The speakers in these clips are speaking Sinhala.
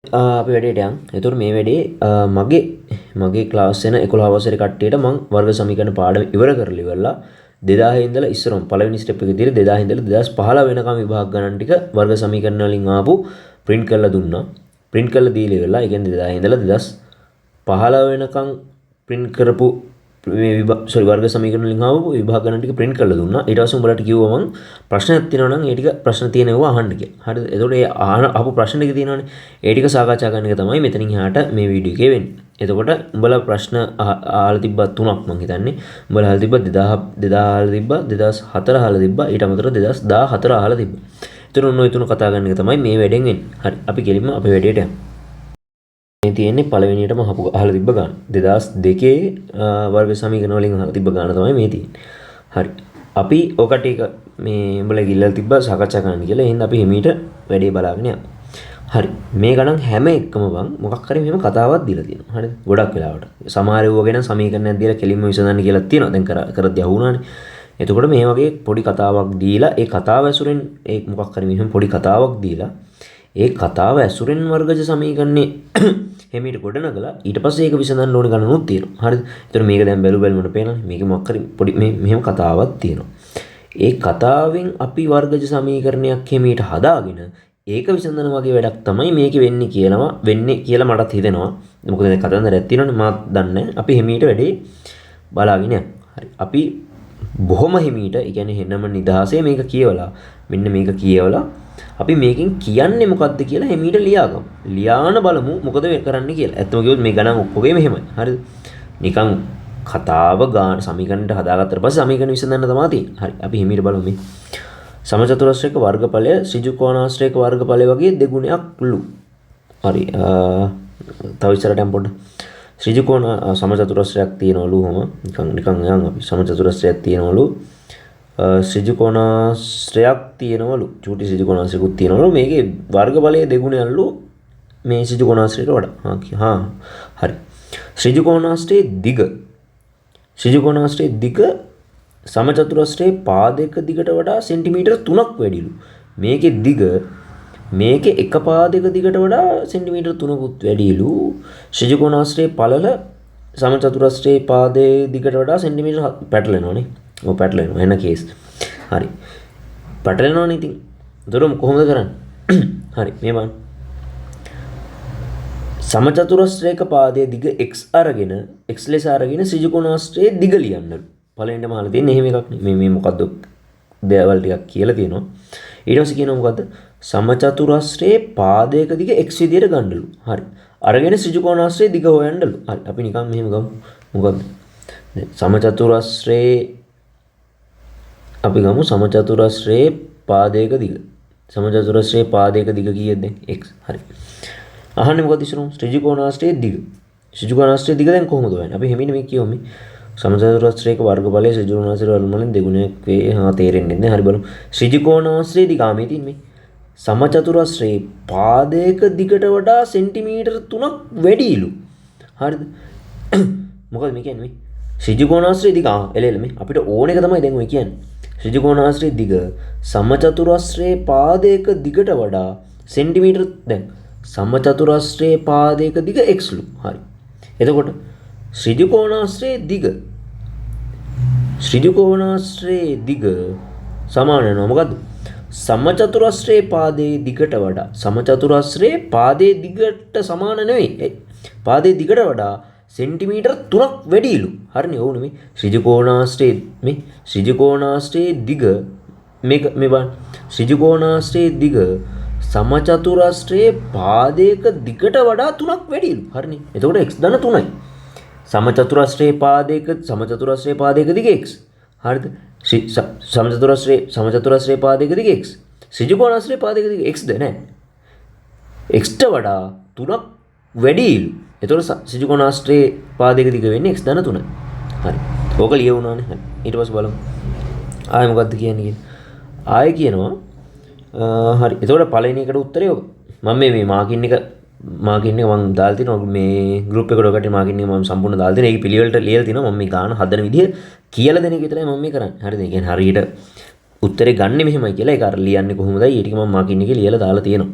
අපි වැඩේට යන්. එතකොට මේ වැඩේ මගේ මගේ ක්ලාස් වෙන 11 වසරේ කට්ටියට මං වර්ග සමීකරණ පාඩම ඉවර කරලා ඉවරලා 2000 ඉඳලා ඉස්සරම පළවෙනි ස්ටෙප් එකේ විදිහට 2000 ඉඳලා 2015 වෙනකම් විභාග ගණන් ටික වර්ග සමීකරණ වලින් ආපු ප්‍රින්ට් කරලා දුන්නා. ප්‍රින්ට් කරලා දීලා ඉවරලා, ඒ කියන්නේ 2000 ඉඳලා 2015 වෙනකම් ප්‍රින්ට් කරපු මේ විභාග, සෝරි, වර්ග සමීකරණ වලින් ආපු විභාග ගණන් ටික ප්‍රින්ට් කරලා දුන්නා. ඊට පස්සේ උඹලට කිව්වා මං ප්‍රශ්නයක් තියෙනවා නම් ඒ ටික ප්‍රශ්න තියෙනවා අහන්න කියලා. හරිද? එතකොට ඒ අහන අහපු ප්‍රශ්න ටික තියෙනවනේ. ඒ ටික සාකච්ඡා කරන එක තමයි මෙතනින් එහාට මේ වීඩියෝ එකේ වෙන්නේ. එතකොට උඹලා ප්‍රශ්න අහලා තිබ්බා තුනක් මං හිතන්නේ. උඹලා අහලා තිබ්බා 2000 2000 අහලා තිබ්බා, 2004 අහලා තිබ්බා, ඊට අමතරව 2014 අහලා තිබ්බා. එතකොට ඔන්න ඔය තුන කතා කරන එක තමයි මේ වැඩෙන් වෙන්නේ. හරි. අපි කෙලින්ම අපේ වැඩේට යමු. මේ තියෙන්නේ පළවෙනියටම අහපු අහලා තිබ්බ ගාන. 2002 වර්ග සමීකරණ වලින් අහලා තිබ්බ ගාන තමයි මේ තියෙන්නේ. හරි. අපි ඔක ටික මේ උඹලා ගිල්ලලා තිබ්බා සාකච්ඡා කරන්න කියලා. එහෙනම් අපි හිමීට වැඩේ බලාගෙන යමු. හරි. මේ ගණන් හැම එකම බං මොකක් හරි මෙහෙම කතාවක් දීලා තියෙනවා. හරිද? ගොඩක් වෙලාවට. සමහර ඒවා ගැන සමීකරණයක් දීලා කෙලින්ම විසඳන්න කියලා තියෙනවා. දැන් කරද්දී අහුණානේ. එතකොට මේ වගේ පොඩි කතාවක් දීලා ඒ කතාව ඇසුරෙන්, ඒ මොකක් හරි මෙහෙම පොඩි කතාවක් දීලා ඒ කතාව ඇසුරෙන් වර්ගජ සමීකරණේ හිමීට ගොඩනගලා ඊට පස්සේ ඒක විසඳන්න ඕන ගණනුත් තියෙනවා. හරිද? එතකොට මේක දැන් බැලු බැලමුට පේනවනේ. මේක මොකක් හරි පොඩි මේ මෙහෙම කතාවක් තියෙනවා. ඒ කතාවෙන් අපි වර්ගජ සමීකරණයක් හිමීට හදාගෙන ඒක විසඳන වගේ වැඩක් තමයි මේකේ වෙන්නේ කියනවා වෙන්නේ කියලා මටත් හිතෙනවා. මොකද දැන් කතන්දරයක් තියෙනවනේ, මාත් දන්නේ. අපි හිමීට වැඩේ බලාගෙන යමු. හරි. අපි බොහොම හිමීට, ඒ කියන්නේ හෙනම නිදහසේ මේක කියවලා, මෙන්න මේක කියවලා අපි මේකෙන් කියන්නේ මොකද්ද කියලා හිමීට ලියාගමු. ලියාන බලමු මොකද කරන්නේ කියලා. ඇත්තම කිව්වොත් මේ ගණන් ඔක්කොගේම එහෙමයි. හරිද? නිකන් කතාව ගාන සමීකරණයට හදාගත්තට පස්සේ සමීකරණ විසඳන්න තමයි තියෙන්නේ. හරි. අපි හිමීට බලමු මේ. සමචතුරස්‍රයක වර්ගඵලය ඍජුකෝණාශ්‍රයක වර්ගඵලය වගේ දෙගුණයක්ලු. හරි. තව ඉස්සරහට යමු පොඩ්ඩක්. ඍජුකෝණ සමචතුරස්‍රයක් තියෙනවලු ඔහොම. නිකන් නිකන් යන් අපි සමචතුරස්‍රයක් තියෙනවලු. ඍජුකෝණාශ්‍රයක් තියෙනවලු. චූටි ඍජුකෝණාශ්‍රයකුත් තියෙනවලු. මේකේ වර්ගඵලය දෙගුණයක්ලු මේ ඍජුකෝණාශ්‍රයට වඩා. හා හරි. ඍජුකෝණාශ්‍රයේ දිග ඍජුකෝණාශ්‍රයේ දිග සමචතුරස්‍රයේ පාදයක දිගට වඩා සෙන්ටිමීටර් 3ක් වැඩිලු. මේකේ දිග මේකේ එක පාදයක දිගට වඩා සෙන්ටිමීටර් 3කුත් වැඩිලු. ඍජුකෝණාශ්‍රයේ පළල සමචතුරස්‍රයේ පාදයේ දිගට වඩා සෙන්ටිමීටර් පැටලෙනවනේ. ඔව්, පැටලෙනවා. එන කේස්. හරි. පැටලෙනවනේ ඉතින්. එතකොට කොහොමද කරන්නේ? හරි, මේ බලන්න. සමචතුරස්‍රයක පාදයේ දිග x අරගෙන, x ලෙස අරගෙන ඍජුකෝණාශ්‍රයේ දිග ලියන්නලු. පළවෙනිටම අහලා තියෙන්නේ එහෙම එකක් නේ. මේ මේ මොකද්ද දේවල් ටිකක් කියලා තියෙනවා. ඊට පස්සේ කියනවා මොකද්ද? සමචතුරස්‍රයේ පාදයක දිග x විදියට ගන්නලු. හරි. අරගෙන ඍජුකෝණාශ්‍රයේ දිග හොයන්නලු. හරි. අපි නිකන් මෙහෙම ගමු. මොකද්ද? දැන් සමචතුරස්‍රයේ අපි ගමු සමචතුරස්‍රයේ පාදයක දිග. සමචතුරස්‍රයේ පාදයක දිග කීයද දැන්? x. හරි. අහන්නේ මොකද්ද ඉස්සරහම? ඍජුකෝණාශ්‍රයේ දිග. ඍජුකෝණාශ්‍රයේ දිග දැන් කොහොමද හොයන්නේ? අපි හිමින් මේ කියමු මේ සමචතුරස්‍රයක වර්ගඵලය ඍජුකෝණාශ්‍රයේ වර්ගඵලෙන් දෙගුණයක් වේ. හා, තේරෙන්නේ නැහැ. හරි, බලමු. ඍජුකෝණාශ්‍රයේ දිග ආ මේ තියෙන්නේ මේ සමචතුරස්‍රයේ පාදයක දිගට වඩා සෙන්ටිමීටර් 3ක් වැඩිලු. හරිද? මොකද මේ කියන්නේ මේ? ඍජුකෝණාශ්‍රයේ දිග ආ එල එල මේ අපිට ඕන එක තමයි දැන් ඔය කියන්නේ. ඍජුකෝණාශ්‍රයේ දිග සමචතුරස්‍රයේ පාදයක දිගට වඩා සෙන්ටිමීටර්, දැන් සමචතුරස්‍රයේ පාදයක දිග x ලු. හරි. එතකොට ඍජුකෝණාශ්‍රයේ දිග ඍජුකෝණාශ්‍රයේ දිග සමාන වෙනවා මොකද්ද? සමචතුරස්‍රයේ පාදයේ දිගට වඩා, සමචතුරස්‍රයේ පාදයේ දිගට සමාන නෙවෙයි. පාදයේ දිගට වඩා සෙන්ටිමීටර් 3ක් වැඩිලු. හරිනේ, ඔව් නෙමෙයි. ඍජුකෝණාශ්‍රයේ මේ ඍජුකෝණාශ්‍රයේ දිග මේක මේ බලන්න. ඍජුකෝණාශ්‍රයේ දිග සමචතුරස්‍රයේ පාදයක දිගට වඩා 3ක් වැඩිලු. හරිනේ. එතකොට x ධන 3යි. සමචතුරස්‍රයේ පාදයක සමචතුරස්‍රයේ පාදයක දිග x. හරිද? සමචතුරස්‍රයේ සමචතුරස්‍රයේ පාදයක දිග x. ඍජුකෝණාශ්‍රයේ පාදයක දිග x ද නෑ. x ට වඩා 3ක් වැඩිලු. එතකොට ඍජුකෝණාශ්‍රයේ පාදයක දිග වෙන්නේ x ධන 3යි. හරි. ඕක ලියවුණානේ. හරි. ඊට පස්සේ බලමු. ආයෙ මොකද්ද කියන්නේ කියලා. ආයෙ කියනවා හරි. එතකොට පළවෙනි එකට උත්තරේ ඔක. මම මේ මේ මාකින් එක මම දාලා තිනවා මේ ගෲප් එකට. ඔකට මාකින් එක මම සම්පූර්ණ දාලා තිනවා. ඒක පිළිවෙලට ලියලා තිනවා. මම මේ ගාන හදන විදිහ කියලා දෙන එක විතරයි මම මේ කරන්නේ. හරිද? ඒ කියන්නේ හරියට උත්තරේ ගන්නෙ මෙහෙමයි කියලා ඒක අර ලියන්නේ කොහොමදයි ඒ ටික මම මාකින් එකේ ලියලා දාලා තියෙනවා.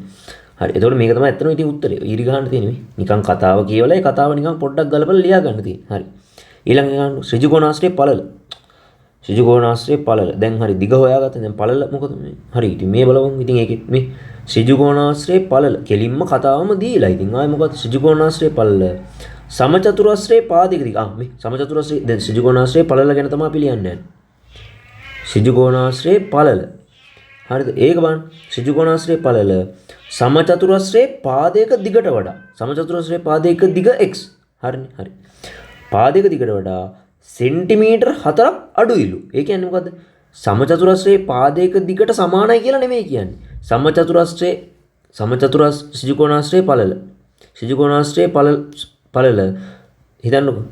හරි. එතකොට මේක තමයි ඇත්තටම ඉතින් උත්තරේ. ඊරි ගහන්න තියෙන්නේ මේ. නිකන් කතාව කියවලා ඒ කතාව නිකන් පොඩ්ඩක් ගලපලා ලියා ගන්න තියෙන්නේ. හරි. ඊළඟ එක ගන්න ඍජුකෝණාශ්‍රයේ පළල. ඍජුකෝණාශ්‍රයේ පළල. දැන් හරි දිග හොයාගත්තා. දැන් පළල මොකද මේ? හරි. ඉතින් මේ බලමු. ඉතින් ඒකෙත් මේ ඍජුකෝණාශ්‍රයේ පළල කෙලින්ම කතාවම දීලා. ඉතින් ආයේ මොකද්ද ඍජුකෝණාශ්‍රයේ පළල සමචතුරස්‍රයේ පාදයක දිග. ආ මේ සමචතුරස්‍රයේ දැන් ඍජුකෝණාශ්‍රයේ පළල ගැන තමයි අපි ලියන්න යන්නේ. ඍජුකෝණාශ්‍රයේ පළල. හරිද? ඒක බලන්න. ඍජුකෝණාශ්‍රයේ පළල සමචතුරස්‍රයේ පාදයක දිගට වඩා සමචතුරස්‍රයේ පාදයක දිග x. හරිනේ? හරි. පාදයක දිගට වඩා සෙන්ටිමීටර් 4ක් අඩුයිලු. ඒ කියන්නේ මොකද්ද? සමචතුරස්‍රයේ පාදයක දිගට සමානයි කියලා නෙමෙයි කියන්නේ. සමචතුරස්‍රයේ සමචතුරස් ඍජුකෝණාශ්‍රයේ පළල. ඍජුකෝණාශ්‍රයේ පළල පළල හිතන්නකෝ.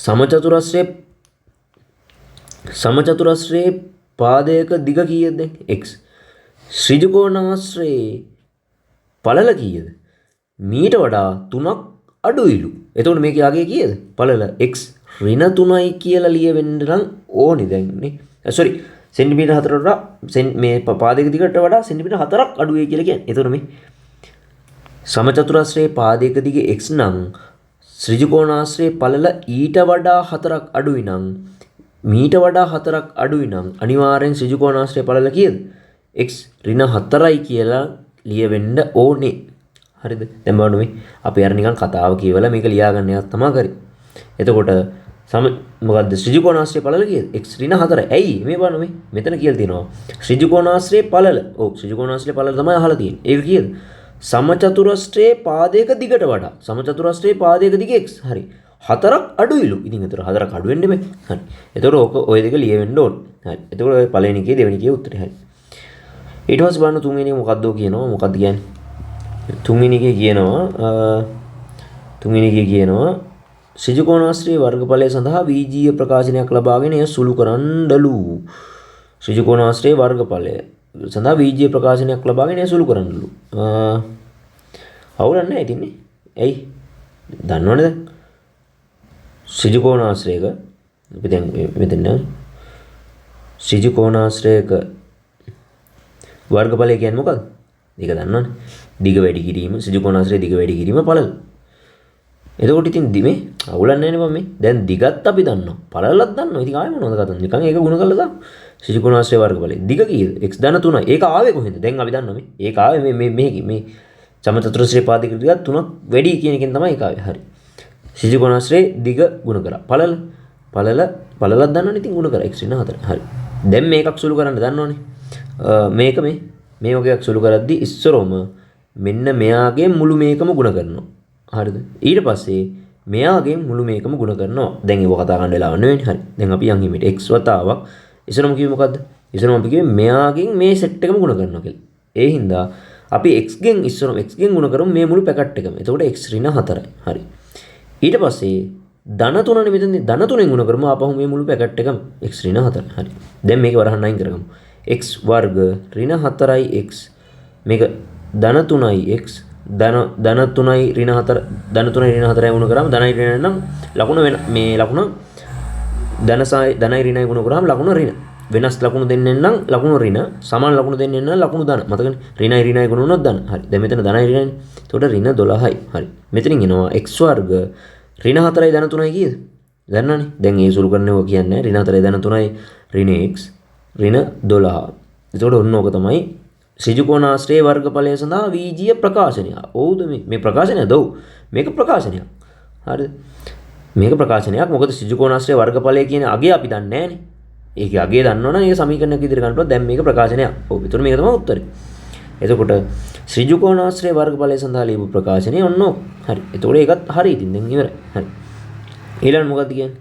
සමචතුරස්‍රයේ පාදයක දිග කීයද දැන්? x. ඍජුකෝණාශ්‍රයේ පළල කීයද? මීට වඩා 3ක් අඩුයිලු. එතකොට මේකේ අගය කීයද? පළල x ඍණ 3යි කියලා ලියවෙන්න නම් ඕනි දැන් නේ. සෝරි සෙන්ටිමීටර් 4ට වඩා මේ පාදයක දිගට වඩා සෙන්ටිමීටර් 4ක් අඩු වෙයි කියලා කියන්නේ. එතකොට මේ සමචතුරස්‍රයේ පාදයක දිග x නම් ඍජුකෝණාශ්‍රයේ පළල ඊට වඩා 4ක් අඩුයි නම් මීට වඩා 4ක් අඩුයි නම් අනිවාර්යෙන් ඍජුකෝණාශ්‍රයේ පළල කීයද? x ඍණ 4යි කියලා ලියවෙන්න ඕනේ. හරිද? දැන් බලන්න මේ අපි අර නිකන් කතාව කියවලා මේක ලියා ගන්න එකක් තමයි කරේ. එතකොට සම මොකද්ද ඍජුකෝණාශ්‍රයේ පළල කීයද? x ඍණ 4යි. ඇයි මේ බලන්න මේ මෙතන කියලා තියෙනවා ඍජුකෝණාශ්‍රයේ පළල. ඔව් ඍජුකෝණාශ්‍රයේ පළල තමයි අහලා තියෙන්නේ. ඒක කීයද? සමචතුරස්‍රයේ පාදයක දිගට වඩා සමචතුරස්‍රයේ පාදයක දිග x. හරි. 4ක් අඩුයිලු. ඉතින් ඒතර 4ක් අඩු වෙන්න බෑ. හරි. ඒතර ඕක ඔය දෙක ලියවෙන්න ඕන. හරි. එතකොට ඔය පළවෙනි එකේ දෙවෙනි එකේ උත්තරේ හරි. ඊට පස්සේ බලන්න තුන්වෙනි එක මොකද්ද කියනවා. මොකද්ද කියන්නේ? තුන්වෙනි එකේ කියනවා තුන්වෙනි එකේ කියනවා ඍජුකෝණාශ්‍රයේ වර්ගඵලය සඳහා වීජීය ප්‍රකාශනයක් ලබාගෙන එය සුළු කරන්නලු. ඍජුකෝණාශ්‍රයේ වර්ගඵලය සඳහා වීජීය ප්‍රකාශනයක් ලබාගෙන එය සුළු කරන්නලු. අවුලක් නැහැ ඉතින් නේ. ඇයි? දන්නවනේ දැන්. ඍජුකෝණාශ්‍රයක අපි දැන් මෙතන ඍජුකෝණාශ්‍රයක වර්ගඵලය කියන්නේ මොකක්ද? ඒක දන්නවනේ. දිග වැඩි කිරීම ඍජුකෝණාශ්‍රයේ දිග වැඩි කිරීම පළල. එතකොට ඉතින් මේ අවුලක් නැහැ නේ බං මේ. දැන් දිගත් අපි දන්නවා. පළලත් දන්නවා. ඉතින් ආයෙ මොනවද කතන්දර? නිකන් ඒක ගුණ කරලා දාමු. ඍජුකෝණාශ්‍රයේ වර්ගඵලය. දිග කීයද? x ධන 3යි. ඒක ආවේ කොහෙන්ද? දැන් අපි දන්නවා මේ. ඒක ආවේ මේ මේ මේකේ මේ සමචතුරස්‍රයේ පාදයක දිග 3ක් වැඩි කියන එකෙන් තමයි ඒක ආවේ. හරි. ඍජුකෝණාශ්‍රයේ දිග ගුණ කරා. පළල පළල පළලත් දන්නවනේ ඉතින් ගුණ කරා x ඍණ 4. හරි. දැන් මේකක් සුළු කරන්න දන්නවනේ. මේක මේ මේ වගේ එකක් සුළු කරද්දි ඉස්සරොම මෙන්න මෙයාගේ මුළු මේකම ගුණ කරනවා. හරිද? ඊට පස්සේ මෙයාගෙන් මුළු මේකම ගුණ කරනවා. දැන් ඒව කතා කරන්න වෙලාව නෙවෙයිනේ. හරි. දැන් අපි යන් හිමිට x වතාවක් ඉස්සරම කිව්වේ මොකද්ද? ඉස්සරම අපි කිව්වේ මෙයාගෙන් මේ සෙට් එකම ගුණ කරනවා කියලා. ඒ හින්දා අපි x ගෙන් ඉස්සරම x ගෙන් ගුණ කරමු මේ මුළු පැකට් එකම. එතකොට x ඍණ 4යි. හරි. ඊට පස්සේ ධන 3නේ මෙතනදී ධන 3ෙන් ගුණ කරමු ආපහු මේ මුළු පැකට් එකම x ඍණ 4. හරි. දැන් මේක වරහන් අයින් කරගමු. x වර්ග ඍණ 4යි x මේක ධන 3යි x ධන ධන 3යි ඍණ 4 ධන 3යි ඍණ 4යි ගුණ කරාම ධනයි ඍණයි නම් ලකුණ වෙන මේ ලකුණ ධන සයි ධනයි ඍණයි ගුණ කරාම ලකුණ ඍණ වෙනස් ලකුණු දෙන්නෙන් නම් ලකුණු ඍණ සමාන ලකුණු දෙන්නෙන් නම් ලකුණු ධන මතකනේ ඍණයි ඍණයි ගුණ වුණොත් ධන. හරි. දැන් මෙතන ධනයි ඍණයි. එතකොට ඍණ 12යි. හරි. මෙතනින් එනවා x වර්ග ඍණ 4යි ධන 3යි කීයද? දන්නවනේ. දැන් ඒ සුළු කරන්න ඕක කියන්නේ ඍණ 4යි ධන 3යි ඍණ x ඍණ 12. එතකොට ඔන්න ඕක තමයි ඍජුකෝණාශ්‍රයේ වර්ගඵලය සඳහා වීජීය ප්‍රකාශනය. ඔව්ද මේ මේ ප්‍රකාශනයද? ඔව්. මේක ප්‍රකාශනයක්. හරිද? මේක ප්‍රකාශනයක්. මොකද ඍජුකෝණාශ්‍රයේ වර්ගඵලය කියන අගය අපි දන්නේ නැහනේ. ඒකේ අගය දන්නවනම් ඒක සමීකරණයක් විදිහට ගන්න පුළුවන්. දැන් මේක ප්‍රකාශනයක්. ඔව්. එතකොට මේක තමයි උත්තරේ. එතකොට ඍජුකෝණාශ්‍රයේ වර්ගඵලය සඳහා ලියපු ප්‍රකාශනය ඔන්න ඔක. හරි. එතකොට ඒකත් හරි ඉතින් දැන් ඉවරයි. හරි. ඊළඟ මොකද්ද කියන්නේ?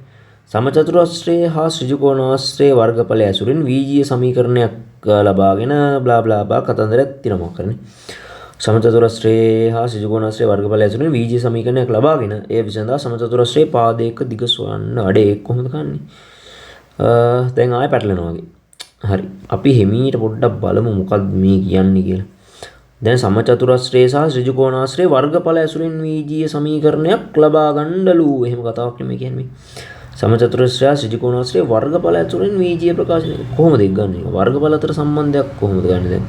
සමචතුරස්‍රයේ හා ඍජුකෝණාශ්‍රයේ වර්ගඵලය ඇසුරින් වීජීය සමීකරණයක් ලබාගෙන බ්ලා බ්ලා බ්ලා කතන්දරයක් තියෙනවා මොකක් කරන්නේ. සමචතුරස්‍රයේ හා ඍජුකෝණාශ්‍රයේ වර්ගඵලය ඇසුරින් වීජීය සමීකරණයක් ලබාගෙන එය විසඳා සමචතුරස්‍රයේ පාදයක දිග සොයන්න. අඩේ ඒක කොහොමද කන්නේ? දැන් ආයෙ පැටලෙනවා වගේ. හරි. අපි හිමීට පොඩ්ඩක් බලමු මොකක්ද මේ කියන්නේ කියලා. දැන් සමචතුරස්‍රයේ සහ ඍජුකෝණාශ්‍රයේ වර්ගඵල ඇසුරින් වීජීය සමීකරණයක් ලබා ගන්නලු. එහෙම කතාවක් නෙමෙයි කියන්නේ. සමචතුරස්‍රය ඍජුකෝණාශ්‍රයේ වර්ගඵල ඇසුරින් වීජීය ප්‍රකාශනය කොහොමද ඒක ගන්නෙ? වර්ගඵල අතර සම්බන්ධයක් කොහොමද ගන්නෙ දැන්?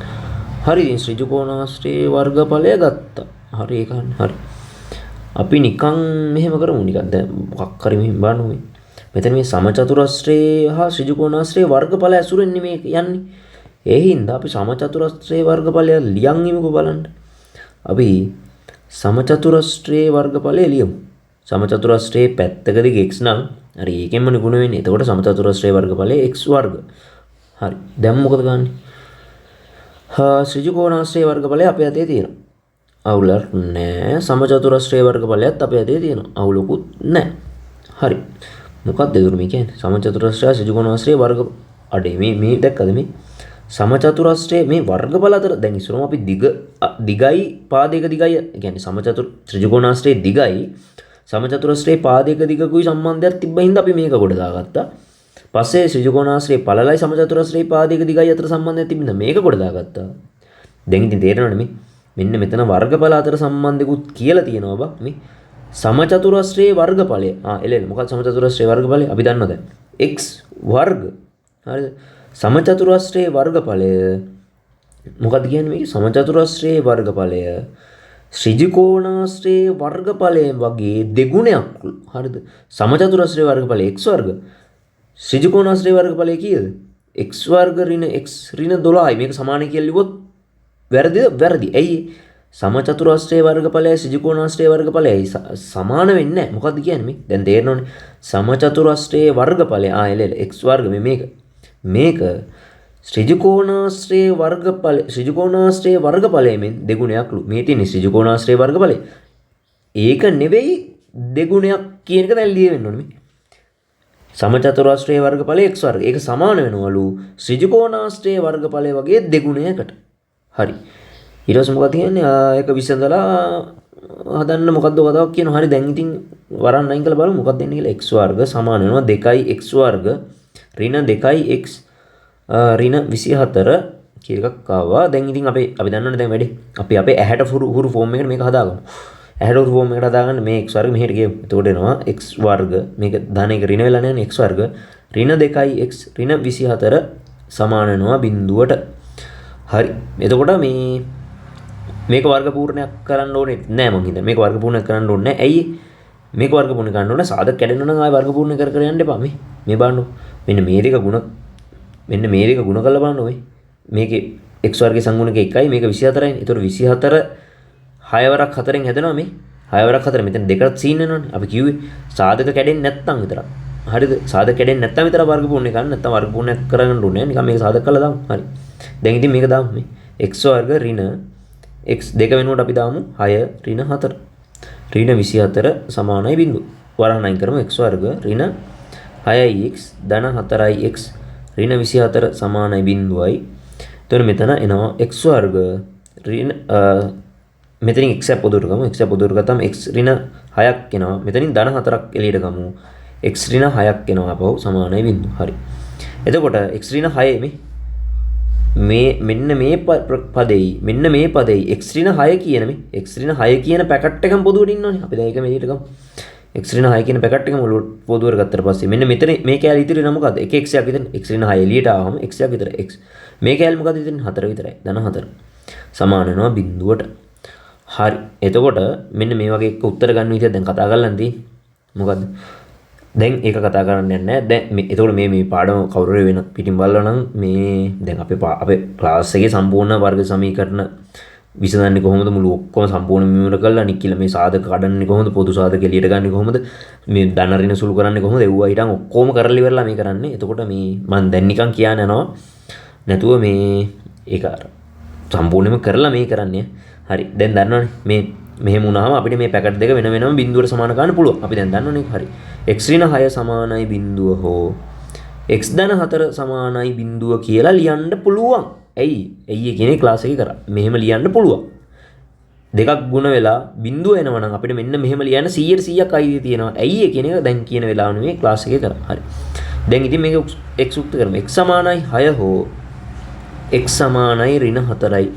හරි, ඉතින් ඍජුකෝණාශ්‍රයේ වර්ගඵලය ගත්තා. හරි, ඒක හරි. අපි නිකන් මෙහෙම කරමු. නිකන් දැන් මොකක් හරි මෙහෙම බලමු මේ. මෙතන මේ සමචතුරස්‍රයේ හා ඍජුකෝණාශ්‍රයේ වර්ගඵල ඇසුරෙන් මේ යන්නේ. ඒ හින්දා අපි සමචතුරස්‍රයේ වර්ගඵලය ලියන් ඉමුකෝ බලන්න. අපි සමචතුරස්‍රයේ වර්ගඵලය ලියමු. සමචතුරස්‍රයේ පැත්තක දිග x නම් හරි ඒකෙන්ම ගුණ වෙන්නේ. එතකොට සමචතුරස්‍රයේ වර්ගඵලය x වර්ග. හරි. දැන් මොකද ගන්නෙ? ඍජුකෝණාශ්‍රයේ වර්ගඵලය අපේ අතේ තියෙනවා. අවුලක් නෑ. සමචතුරස්‍රයේ වර්ගඵලයත් අපේ අතේ තියෙනවා. අවුලකුත් නෑ. හරි. මොකක්ද ඒක මේ කියන්නේ? සමචතුරස්‍රය ඍජුකෝණාශ්‍රයේ වර්ග අඩේ මේ මේ දැක්කද මේ? සමචතුරස්‍රයේ මේ වර්ගඵල අතර දැන් ඉස්සරම අපි දිගයි පාදයක දිගයි, ඒ කියන්නේ සමචතුර ත්‍රිජුකෝණාශ්‍රයේ දිගයි සමචතුරස්‍රයේ පාදයක දිගකුයි සම්බන්ධයක් තිබ්බ හින්දා අපි මේක ගොඩ දාගත්තා. පස්සේ ත්‍රිජුකෝණාශ්‍රයේ පළලයි සමචතුරස්‍රයේ පාදයක දිගයි අතර සම්බන්ධයක් තිබ්බ හින්දා මේක ගොඩ දාගත්තා. දැන් ඉතින් තේරෙනවනේ මේ මෙන්න මෙතන වර්ගඵල අතර සම්බන්ධයකුත් කියලා තියෙනවා බා. මේ සමචතුරස්‍රයේ වර්ගඵලය. ආ එල එල මොකක්ද සමචතුරස්‍රයේ වර්ගඵලය? අපි දන්නවා දැන්. x වර්ග. හරිද? සමචතුරස්‍රයේ වර්ගඵලය මොකක්ද කියන්නේ මේකේ? සමචතුරස්‍රයේ වර්ගඵලය ත්‍රිජුකෝණාශ්‍රයේ වර්ගඵලය වගේ දෙගුණයක්. හරිද? සමචතුරස්‍රයේ වර්ගඵලය x වර්ග. ත්‍රිජුකෝණාශ්‍රයේ වර්ගඵලය කීයද? x වර්ග ඍණ x ඍණ 12යි. මේක සමානයි කියලා ලිව්වොත් වැරදිද? වැරදි. ඇයි? සමචතුරස්‍රයේ වර්ගඵලයයි ත්‍රිජුකෝණාශ්‍රයේ වර්ගඵලයයි සමාන වෙන්නේ නැහැ. මොකද්ද කියන්නේ මේ? දැන් තේරෙනවනේ. සමචතුරස්‍රයේ වර්ගඵලය ආ එල එල x වර්ග මේ මේක මේක ත්‍රිජුකෝණාශ්‍රයේ වර්ගඵලය ත්‍රිජුකෝණාශ්‍රයේ වර්ගඵලයෙන් දෙගුණයක්ලු. මේ තියෙන්නේ ත්‍රිජුකෝණාශ්‍රයේ වර්ගඵලය. ඒක නෙවෙයි දෙගුණයක් කියන එක දැන් ලියවෙන්න ඕනේ මේ. සමචතුරස්‍රයේ වර්ගඵලය x වර්ග. ඒක සමාන වෙනවලු ත්‍රිජුකෝණාශ්‍රයේ වර්ගඵලය වගේ දෙගුණයකට. හරි. ඊට පස්සේ මොකක්ද කියන්නේ? ඒක විසඳලා හදන්න මොකද්ද කතාවක් කියනවා. හරි දැන් ඉතින් වරන් අයින් කරලා බලමු මොකක්ද එන්නේ කියලා. x වර්ග සමාන වෙනවා 2 x වර්ග ඍණ 2 x ඍණ 24 කියලා එකක් ආවා. දැන් ඉතින් අපි දන්නවනේ දැන් වැඩේ. අපි අපේ ඇහැට හුරු ෆෝම් එකට මේක හදාගමු. ඇහැට හුරු ෆෝම් එකට හදාගන්න මේ x වර්ග මෙහෙට ගියමු. එතකොට එනවා x වර්ග මේක ධන එක ඍණ වෙලා නැහැ නේ. x වර්ග ඍණ 2 x ඍණ 24 සමාන වෙනවා බිඳුවට. හරි. එතකොට මේ මේක වර්ග පූර්ණයක් කරන්න ඕනේ නෑ මං හිතන්නේ. මේක වර්ග පූර්ණයක් කරන්න ඕනේ නෑ. ඇයි මේක වර්ග පූර්ණ කරන්න ඕනේ? සාධක කැඩෙන්න නම් ආයෙ වර්ග පූර්ණ කර කර යන්න එපා. මේ මේ බලන්න. මෙන්න මේ දෙක ගුණ මෙන්න මේ දෙක ගුණ කරලා බලන්න ඔය. මේකේ x වර්ගයේ සංගුණක 1යි මේක 24යිනේ. ඒතකොට 24 6 වරක් 4න් හැදෙනවා මේ. 6 වරක් 4 මෙතන දෙකක් සීන් වෙනවනේ. අපි කිව්වේ සාධක කැඩෙන්නේ නැත්තම් විතරක්. හරිද? සාධක කැඩෙන්නේ නැත්තම් විතර වර්ග පූර්ණ කරන්න. නැත්තම් වර්ග පූර්ණයක් කරගන්න ඕනේ නෑ. නිකන් මේක සාධක කරලා දාමු. හරි. දැන් ඉතින් මේක දාමු මේ x වර්ග ඍණ x දෙක වෙනුවට අපි දාමු 6 ඍණ 4 ඍණ 24 සමානයි බිංදුව. වරහන් අයින් කරමු. x වර්ග ඍණ 6x ධන 4x ඍණ 24 සමානයි බිංදුවයි. එතකොට මෙතන එනවා x වර්ග ඍණ මෙතනින් x එක පොදුවට ගමු. x එක පොදුවට ගත්තම x ඍණ 6ක් එනවා. මෙතනින් ධන 4ක් එළියට ගමු. x ඍණ 6ක් එනවා අපහු සමානයි බිංදුව. හරි. එතකොට x ඍණ 6 මේ මේ මෙන්න මේ පදෙයි මෙන්න මේ පදෙයි x ඍණ 6 කියන මේ x ඍණ 6 කියන පැකට් එකම පොදුවට ඉන්නවනේ. අපි දැන් ඒක මෙහෙට ගමු. x ඍණ 6 කියන පැකට් එකම පොදුවට ගත්තට පස්සේ මෙන්න මෙතන මේ කෑලි ඉතිරි වෙන මොකද්ද? එක x එකක් විතර x ඍණ 6 එළියට ආවම x එකක් විතර x මේ කෑලි මොකද්ද ඉතින් 4 විතරයි. ධන 4 සමාන වෙනවා බිංදුවට. හරි. එතකොට මෙන්න මේ වගේ එක උත්තර ගන්න විදියක් දැන් කතා කරලා තියෙන්නේ. මොකද්ද? දැන් ඒක කතා කරන්න යන්නේ නැහැ. දැන් මේ එතකොට මේ මේ පාඩම කවුරු හරි වෙන පිටින් බලලා නම් මේ දැන් අපේ අපේ ක්ලාස් එකේ සම්පූර්ණ වර්ග සමීකරණ විසඳන්නේ කොහොමද මුළු ඔක්කොම සම්පූර්ණ මෙමොර කරලා අනික් කියලා මේ සාධක කඩන්නේ කොහොමද පොදු සාධක එළියට ගන්නෙ කොහොමද මේ ධන ඍණ සුළු කරන්නේ කොහොමද එව්වා හිටන් ඔක්කොම කරලා ඉවරලා මේ කරන්නේ. එතකොට මේ මං දැන් නිකන් කියන්න යනවා නැතුව මේ ඒක අර සම්පූර්ණයෙන්ම කරලා මේ කරන්නේ. හරි. දැන් දන්නවනේ මේ මෙහෙම වුණාම අපිට මේ පැකට් දෙක වෙන වෙනම බිඳුවට සමාන කරන්න පුළුවන්. අපි දැන් දන්නවනේ. හරි. x ඍණ 6 සමානයි බිඳුව හෝ x ධන 4 සමානයි බිඳුව කියලා ලියන්න පුළුවන්. ඇයි? ඇයි ඒ කියන්නේ ක්ලාස් එකේ කරා. මෙහෙම ලියන්න පුළුවන්. දෙකක් ගුණ වෙලා බිඳුව එනවා නම් අපිට මෙන්න මෙහෙම ලියන්න 100ට 100ක් අයිතිය තියෙනවා. ඇයි ඒ කියන එක දැන් කියන වෙලාව නෙමෙයි ක්ලාස් එකේ කරා. හරි. දැන් ඉතින් මේක x උක්ත කරමු. x සමානයි 6 හෝ x සමානයි ඍණ 4යි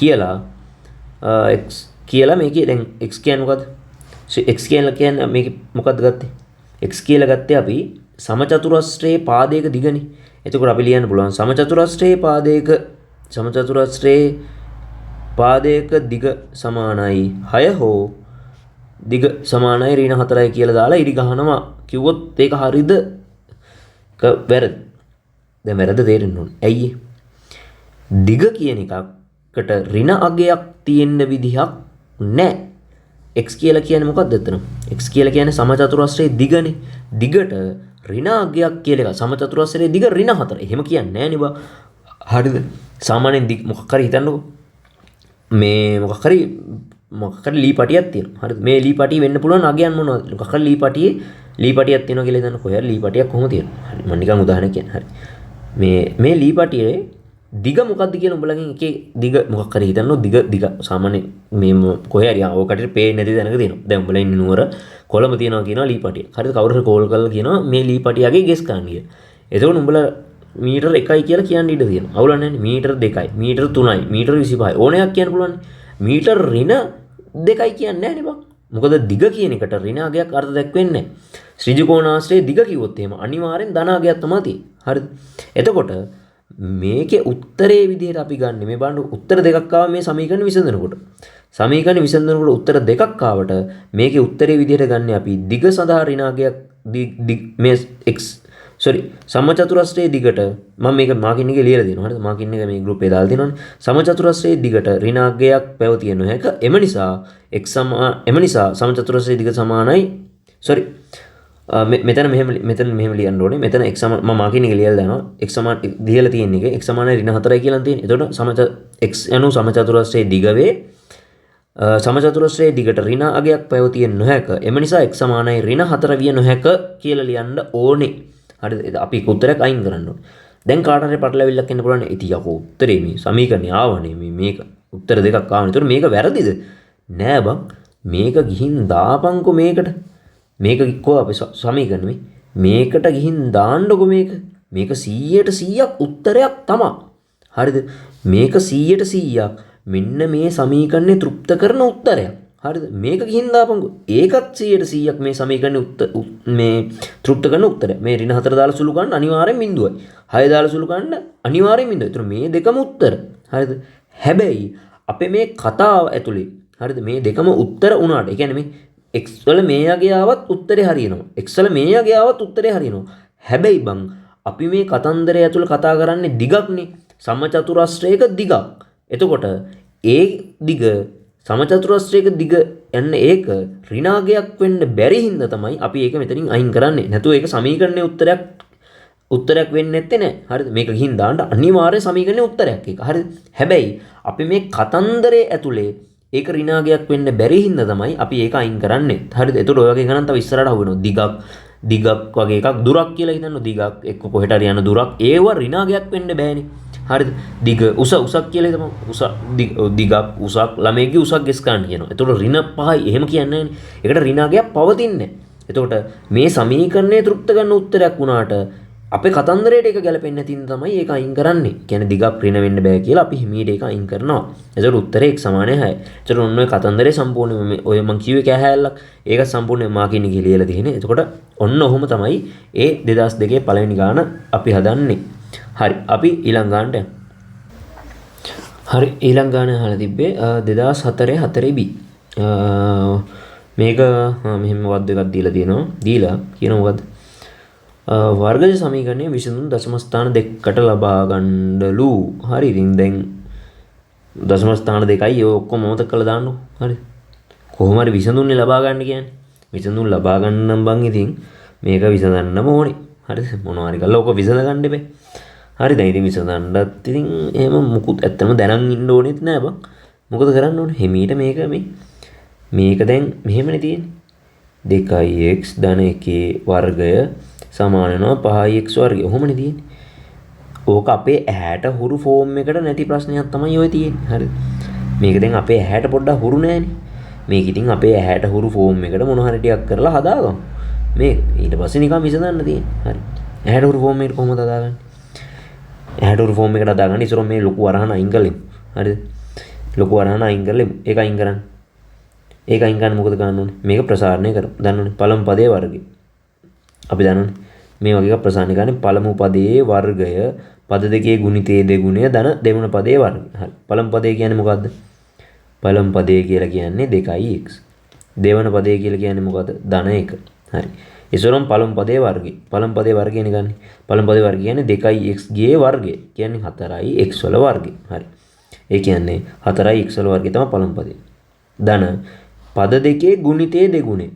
කියලා x කියලා මේකේ දැන් x කියන්නේ මොකද්ද? x කියලා කියන්නේ මේකේ මොකද්ද ගත්තේ? x කියලා ගත්තේ අපි සමචතුරස්‍රයේ පාදයක දිගනේ. එතකොට අපි ලියන්න පුළුවන් සමචතුරස්‍රයේ පාදයක සමචතුරස්‍රයේ පාදයක දිග සමානයි 6 හෝ දිග සමානයි ඍණ 4යි කියලා දාලා ඉරි ගහනවා කිව්වොත් ඒක හරිද? ඒක වැරදි. දැන් වැරද්ද තේරෙන්න ඕනේ. ඇයි දිග කියන එකකට ඍණ අගයක් තියෙන්න විදිහක් නැහැ. X කියලා කියන්නේ මොකක්ද එතන? X කියලා කියන්නේ සමචතුරස්‍රයේ දිගනේ. දිගට ඍණ අගයක් කියලා එකක්. සමචතුරස්‍රයේ දිග ඍණ 4. එහෙම කියන්නේ නැහැ නේ බා. හරිද? සාමාන්‍යයෙන් දිග මොකක් හරි හිතන්නකෝ. මේ මොකක් හරි ලී පටියක් තියෙනවා. හරිද? මේ ලී පටිය වෙන්න පුළුවන් අගයන් මොනවද? මොකක් හරි ලී පටියේ ලී පටියක් තියෙනවා කියලා හිතන්න. කොහේ හරි ලී පටියක් කොහොම තියෙනවා. හරි, මම නිකන් උදාහරණයක් කියන්නේ. හරි. මේ ලී පටියේ දිග මොකද්ද කියලා උඹලගෙන් එකේ දිග මොකක් හරි හිතන්නෝ. දිග දිග සාමාන්‍ය මේ කොහේ හරි ඔය කටට පේන්නේ නැති තැනක තියෙනවා. දැන් උඹලා ඉන්නේ නුවර කොළඹ තියෙනවා කියනවා ලී පටිය. හරිද? කවුරු හරි කෝල් කරලා කියනවා මේ ලී පටියගේ ගෙස් කරන්න කියලා. එතකොට උඹලා මීටර් 1යි කියලා කියන්න ඉඩ තියෙනවා. අවුලක් නැහැ. මීටර් 2යි, මීටර් 3යි, මීටර් 25යි ඕන එකක් කියන්න පුළුවන්. මීටර් ඍණ 2යි කියන්නේ නැහැ නේ බං. මොකද දිග කියන එකට ඍණ අගයක් අර්ථ දැක්වෙන්නේ නැහැ. ත්‍රිජකෝණාශ්‍රයේ දිග කිව්වොත් එහෙම අනිවාර්යෙන් ධන අගයක් තමයි තියෙන්නේ. හරිද? එතකොට මේකේ උත්තරේ විදිහට අපි ගන්න මේ බලන්න උත්තර දෙකක් ආවා මේ සමීකරණ විසඳනකොට. සමීකරණ විසඳනකොට උත්තර දෙකක් ආවට මේකේ උත්තරේ විදිහට ගන්න අපි දිග සඳහා ඍණ අගයක් මේ x sorry සමචතුරස්‍රයේ දිගට මම මේක මාකින් එකේ ලියලා දෙනවා. හරිද? මාකින් එක මේ ගෲප් එකේ දාලා දෙනවනේ. සමචතුරස්‍රයේ දිගට ඍණ අගයක් පැවතිය නොහැක. එම නිසා x එම නිසා සමචතුරස්‍රයේ දිග සමානයි සෝරි මෙතන මෙහෙම ලියන්න ඕනේ. මෙතන x සමාන මම මාකින් එක ලියලා දානවා. x සමාන ලියලා තියෙන එක x සමානයි ඍණ 4යි කියලා තියෙන්නේ. එතකොට x යනු සමචතුරස්‍රයේ දිග වේ. සමචතුරස්‍රයේ දිගට ඍණ අගයක් පැවතිය නොහැක. එම නිසා x සමානයි ඍණ 4 විය නොහැක කියලා ලියන්න ඕනේ. හරිද? අපි උත්තරයක් අයින් කරන්න ඕනේ. දැන් කාට හරි පටලැවිල්ලක් එන්න පුළුවන්. ඉතින් යකෝ උත්තරේ මේ සමීකරණේ ආවනේ මේ මේක උත්තර දෙකක් ආවනේ. ඒතකොට මේක වැරදිද? නෑ බං. මේක ගිහින් දාපන්කෝ මේකට. මේක කෝ අපේ සමීකරණ මේ මේකට ගිහින් දාන්නකෝ මේක. මේක 100ට 100ක් උත්තරයක් තමා. හරිද? මේක 100ට 100ක් මෙන්න මේ සමීකරණේ තෘප්ත කරන උත්තරයක්. හරිද? මේක ගිහින් දාපන්කෝ. ඒකත් 100ට 100ක් මේ සමීකරණේ මේ තෘප්ත කරන උත්තරයක්. මේ ඍණ 4 දාලා සුළු කරන්න අනිවාර්යෙන් බිඳුවයි. 6 දාලා සුළු කරන්න අනිවාර්යෙන් බිඳුවයි. ඒතර මේ දෙකම උත්තර. හරිද? හැබැයි අපේ මේ කතාව ඇතුලේ හරිද මේ දෙකම උත්තර වුණාට ඒ කියන්නේ මේ x වල මේ අගය ආවත් උත්තරේ හරියනවා. x වල මේ අගය ආවත් උත්තරේ හරියනවා. හැබැයි බං අපි මේ කතන්දරය ඇතුළේ කතා කරන්නේ දිගක්නේ. සමචතුරස්‍රයක දිගක්. එතකොට ඒ දිග සමචතුරස්‍රයක දිග යන්න ඒක ඍණාගයක් වෙන්න බැරි හින්දා තමයි අපි ඒක මෙතනින් අයින් කරන්නේ. නැතුව ඒක සමීකරණයේ උත්තරයක් වෙන්නේ නැත්තේ නෑ. හරිද? මේක ගිහින් දාන්න අනිවාර්ය සමීකරණයේ උත්තරයක් ඒක. හරිද? හැබැයි අපි මේ කතන්දරයේ ඇතුලේ ඒක ඍණාගයක් වෙන්න බැරි හින්දා තමයි අපි ඒක අයින් කරන්නේ. හරිද? එතකොට ඔය වගේ ගණන් තව ඉස්සරහට අහු වෙනවා. දිගක් වගේ එකක් දුරක් කියලා හිතන්න. දිගක් එක්ක කොහෙට හරි යන දුරක් ඒව ඍණාගයක් වෙන්න බෑනේ. හරිද? දිග උස උසක් කියලා හිතමු. උස දිගක් උසක් ළමයෙක්ගේ උසක් ගෙස් ගන්න කියනවා. එතකොට ඍණ 5යි එහෙම කියන්නේ නෑනේ. ඒකට ඍණාගයක් පවතින්නේ නෑ. එතකොට මේ සමීකරණය තෘප්ත කරන උත්තරයක් වුණාට අපේ කතන්දරයට ඒක ගැලපෙන්නේ නැති හින්දා තමයි ඒක අයින් කරන්නේ. කියන්නේ දිගක් ඍණ වෙන්න බෑ කියලා අපි හිමීට ඒක අයින් කරනවා. එතකොට උත්තරේ x සමානයි 6. එතකොට ඔන්න ඔය කතන්දරේ සම්පූර්ණයෙන්ම මේ ඔය මං කිව්වේ කෑහැල්ලක් ඒක සම්පූර්ණයෙන්ම මාකින් එකේ ලියලා තියෙන්නේ. එතකොට ඔන්න ඔහොම තමයි ඒ 2002 පළවෙනි ගාන අපි හදන්නේ. හරි, අපි ඊළඟ ගානට යමු. හරි, ඊළඟ ගාන අහලා තිබ්බේ 2004 4 B. මේක මෙහෙම මොකද්ද එකක් දීලා තියෙනවා. දීලා කියනවා මොකද්ද? වර්ගජ සමීකරණය විසඳුම් දශම ස්ථාන දෙකකට ලබා ගන්නලු. හරි, ඉතින් දැන් දශම ස්ථාන දෙකයි ඔය ඔක්කොම අමතක කරලා දාන්නකෝ. හරි. කොහොම හරි විසඳුම්නේ ලබා ගන්න කියන්නේ. විසඳුම් ලබා ගන්න නම් බං ඉතින් මේක විසඳන්නම ඕනේ. හරිද? මොනවා හරි කරලා ඔක විසඳ ගන්න එපා. හරි, දැන් ඉතින් විසඳන්නත් ඉතින් එහෙම මුකුත් ඇත්තම දැනන් ඉන්න ඕනෙත් නෑ බං. මොකද කරන්න ඕනේ? හිමීට මේක මේක දැන් මෙහෙමනේ තියෙන්නේ. 2x ධන 1 වර්ගය සමාන වෙනවා 5x වර්ගය. ඔහොමනේ තියෙන්නේ. ඕක අපේ ඇහැට හුරු ෆෝම් එකට නැති ප්‍රශ්නයක් තමයි ඔය තියෙන්නේ. හරිද? මේක දැන් අපේ ඇහැට පොඩ්ඩක් හුරු නෑනේ. මේක ඉතින් අපේ ඇහැට හුරු ෆෝම් එකට මොන හරි ටිකක් කරලා හදාගමු. මේක ඊට පස්සේ නිකන් විසඳන්න තියෙන්නේ. හරි. ඇහැට හුරු ෆෝම් එකට කොහොමද හදාගන්නේ? ඇහැට හුරු ෆෝම් එකට හදාගන්න ඉස්සරහ මේ ලොකු වරහන අයින් කරලෙමු. හරිද? ලොකු වරහන අයින් කරලෙමු. ඒක අයින් කරන්න. ඒක අයින් කරන්න මොකද කරන්න ඕනේ? මේක ප්‍රසාරණය කරමු. දන්නවනේ පළමු පදයේ වර්ගය. අපි දන්නවනේ මේ වගේ එකක් ප්‍රසාරණය කරන්නේ පළමු පදයේ වර්ගය පද දෙකේ ගුණිතයේ දෙගුණය ධන දෙවන පදයේ වර්ගය. හරි. පළමු පදේ කියන්නේ මොකද්ද? පළමු පදය කියලා කියන්නේ 2x. දෙවන පදය කියලා කියන්නේ මොකද්ද? ධන 1. හරි. ඉස්සරම් පළමු පදයේ වර්ගය. පළමු පදයේ වර්ගය නේ ගන්නේ. පළමු පදයේ වර්ගය කියන්නේ 2x ගේ වර්ගය. කියන්නේ 4x වල වර්ගය. හරි. ඒ කියන්නේ 4x වල වර්ගය තමයි පළමු පදය. ධන පද දෙකේ ගුණිතයේ දෙගුණේ.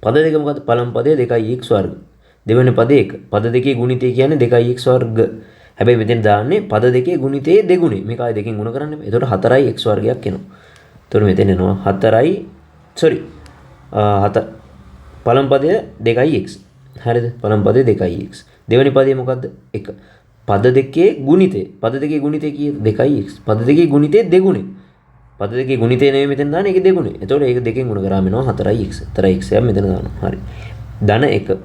පද දෙක මොකද්ද? පළමු පදය 2x වර්ග. දෙවෙනි පදේ 1. පද දෙකේ ගුණිතය කියන්නේ 2x වර්ග. හැබැයි මෙතන දාන්නේ පද දෙකේ ගුණිතයේ දෙගුණේ. මේක ආයේ දෙකෙන් ගුණ කරන්න එපා. එතකොට 4x වර්ගයක් එනවා. එතකොට මෙතන එනවා 4යි සෝරි 4 පළමු පදය 2x. හරිද? පළමු පදය 2x. දෙවෙනි පදය මොකද්ද? 1. පද දෙකේ ගුණිතය. පද දෙකේ ගුණිතය කීයද? 2x. පද දෙකේ ගුණිතය දෙගුණේ. පද දෙකේ ගුණිතය නෙවෙයි මෙතන දාන්නේ, ඒකේ දෙගුණේ. එතකොට ඒක දෙකෙන් ගුණ කරාම එනවා 4x. 4x එකක් මෙතන දානවා. හරි. ධන 1.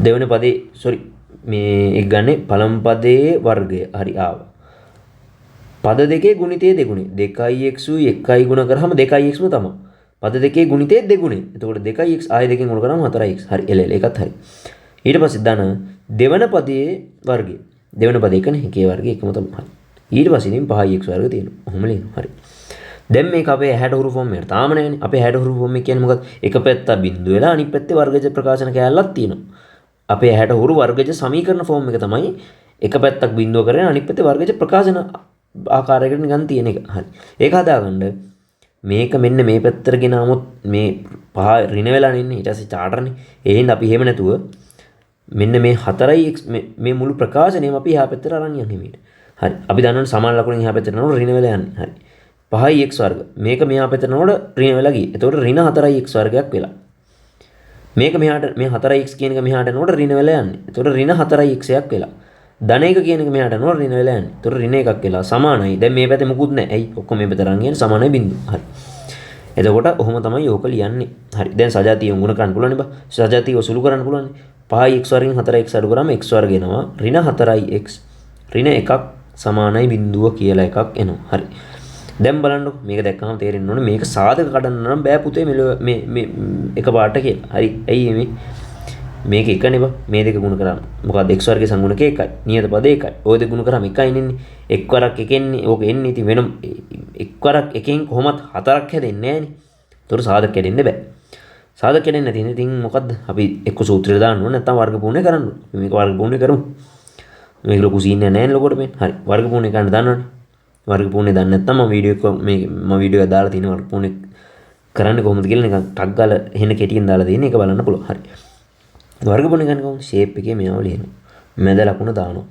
දෙවෙනි පදේ සෝරි මේ එක ගන්නේ පළමු පදයේ වර්ගය. හරි ආවා. පද දෙකේ ගුණිතය දෙගුණේ. 2x උයි 1යි ගුණ කරාම 2x ම තමයි. පද දෙකේ ගුණිතය දෙගුණේ. එතකොට 2x ආයෙ දෙකෙන් ගුණ කරාම 4x. හරි එල එල ඒකත් හරි. ඊට පස්සේ ධන දෙවන පදයේ වර්ගය. දෙවන පදේ එකනේ. එකේ වර්ගය එකම තමයි. හරි. ඊට පස්සේ ඉතින් 5x වර්ග තියෙනවා. ඔහොම ලියනවා. හරි. දැන් මේක අපේ ඇහැට හුරු ෆෝම් එකට තාම නෑනේ. අපේ ඇහැට හුරු ෆෝම් එක කියන්නේ මොකක්ද? එක පැත්තක් බිංදු වෙලා අනිත් පැත්තේ වර්ගජ ප්‍රකාශන කෑල්ලක් තියෙනවා. අපේ ඇහැට හුරු වර්ගජ සමීකරණ ෆෝම් එක තමයි එක පැත්තක් බිංදුව කරගෙන අනිත් පැත්තේ වර්ගජ ප්‍රකාශන ආකාරයකට නිකන් තියෙන එක. හරි. ඒක හදාගන්න මේක මෙන්න මේ පැත්තට ගෙනාවොත් මේ පහ ඍණ වෙලා නෙන්නේ. ඊට පස්සේ චාටර්නේ. ඒ හින්දා අපි එහෙම නැතුව මෙන්න මේ 4x මේ මුළු ප්‍රකාශනයම අපි එහා පැත්තට අරන් යන්න හිමීට. හරි. අපි දන්නවනේ සමාන ලකුණෙන් එහා පැත්තට යනකොට ඍණ වෙලා යන්නේ. හරි. 5x වර්ග. මේක මෙහා පැත්තට යනකොට ඍණ වෙලා ගියේ. එතකොට ඍණ 4x වර්ගයක් වෙලා. මේක මෙහාට මේ 4x කියන එක මෙහාට යනකොට ඍණ වෙලා යන්නේ. එතකොට ඍණ 4x එකක් වෙලා. ධන එක කියන එක මෙහාට යනකොට ඍණ වෙලා යන්නේ. එතකොට ඍණ එකක් වෙලා සමානයි. දැන් මේ පැත්තේ මුකුත් නැහැ. ඇයි? ඔක්කොම මේ පැත්තට අරන් යන්නේ සමානයි බිංදු. හරි. එතකොට ඔහොම තමයි ඕක ලියන්නේ. හරි. දැන් සජාතීය ගුණ කරන්න පුළුවන් නේ බා. සජාතීයව සුළු කරන්න පුළුවන් නේ. 5x වර්ගෙන් 4x අඩු කරාම x වර්ග එනවා. ඍණ 4x ඍණ 1 සමානයි බිංදුව කියලා එකක් එනවා. හරි. දැන් බලන්නකො මේක දැක්කම තේරෙන්න ඕනේ මේක සාධක කඩන්න නම් බෑ පුතේ මෙලොව මේ මේ එකපාරට කියලා. හරි. ඇයි මේ මේක එකනේ බා. මේ දෙක ගුණ කරාම මොකද්ද x වර්ගයේ සංගුණකය 1යි. නියත පද 1යි. ඔය දෙක ගුණ කරාම 1යි නෙන්නේ. එක් වරක් එකෙන්නේ. ඕක එන්නේ ඉතින් වෙන එක් වරක් එකෙන් කොහොමත් හතරක් හැදෙන්නේ නෑනේ. ඒතකොට සාධක කැඩෙන්න බෑ. සාධක කැඩෙන්නේ නැති ඉතින් මොකද්ද අපි එක්ක සූත්‍රය දාන්න ඕනේ නැත්නම් වර්ග පූර්ණය කරන්න ඕනේ. අපි මේක වර්ග පූර්ණය කරමු. මේක ලොකු සීන් එකක් නෑනේ ලොකුවට මේ. හරි. වර්ග පූර්ණය කරන්න දන්නවනේ. වර්ග පූර්ණය දන්නේ නැත්නම් මම වීඩියෝ එක මේ මම වීඩියෝ එක දාලා තියෙන වර්ග පූර්ණය කරන්නේ කොහොමද කියලා නිකන් ටක් ගාලා එහෙන කෙටියෙන් දාලා තියෙන එක බලන්න පුළුවන්. හරි. වර්ග පූර්ණය කරන්නේ කොහොමද? ෂේප් එකේ මෙයාව ලියනවා. මැද ලකුණ දානවා.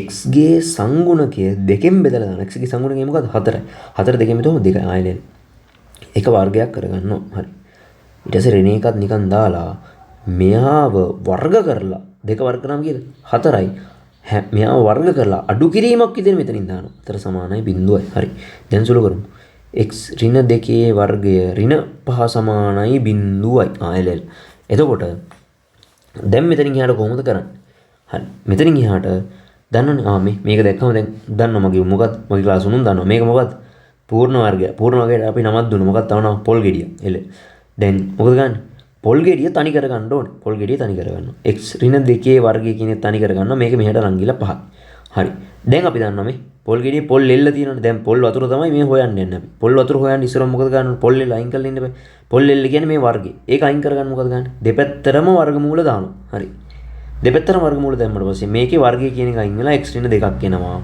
x ගේ සංගුණකය දෙකෙන් බෙදලා දානවා. x ගේ සංගුණකය මොකද්ද? 4යි. 4 දෙකෙන් බෙදුවම 2යි. ආයෙ ලියන්න. එක වර්ගයක් කරගන්නවා. හරි. ඊට පස්සේ ඍණ එකත් නිකන් දාලා මෙයාව වර්ග කරලා දෙක වර්ග කරාම කීයද? 4යි. මෙයාව වර්ග කරලා අඩු කිරීමක් විදිහට මෙතනින් දානවා. 4 සමානයි බිංදුවයි. හරි. දැන් සුළු කරමු. x ඍණ දෙකේ වර්ගය ඍණ 5 සමානයි බිංදුවයි. ආ එල එල. එතකොට දැන් මෙතනින් එහාට කොහොමද කරන්නේ? හරි. මෙතනින් එහාට දන්නවනේ ආ මේ මේක දැක්කම දැන් දන්නවා මගේ මොකක්ද? මගේ ක්ලාස් උනුන් දන්නවා. මේක මොකක්ද? පූර්ණ වර්ගය. පූර්ණ වර්ගයට අපි නමක් දුන්නා. මොකක්ද තව නම? පොල් ගෙඩිය. එල. දැන් මොකද ගන්නේ? පොල් ගෙඩිය තනි කර ගන්න ඕනේ. පොල් ගෙඩිය තනි කර ගන්නවා. x ඍණ දෙකේ වර්ගය කියන එක තනි කර ගන්නවා. මේක මෙහෙට අරන් ගිහලා 5යි. හරි. දැන් අපි දන්නවා මේ පොල් ගෙඩියේ පොල් එල්ල තියෙනවනේ. දැන් පොල් වතුර තමයි මේ හොයන්න යන්නේ අපි. පොල් වතුර හොයන්න ඉස්සරව මොකද ගන්න ඕනේ? පොල් එල්ල අයින් කරලා ඉන්න බෑ. පොල් එල්ල කියන්නේ මේ වර්ගය. ඒක අයින් කරගන්න මොකද ගන්න? දෙපැත්තටම වර්ගමූල දානවා. හරි. දෙපැත්තටම වර්ගමූල දැම්මට පස්සේ මේකේ වර්ගය කියන එක අයින් වෙලා x ඍණ දෙකක් එනවා.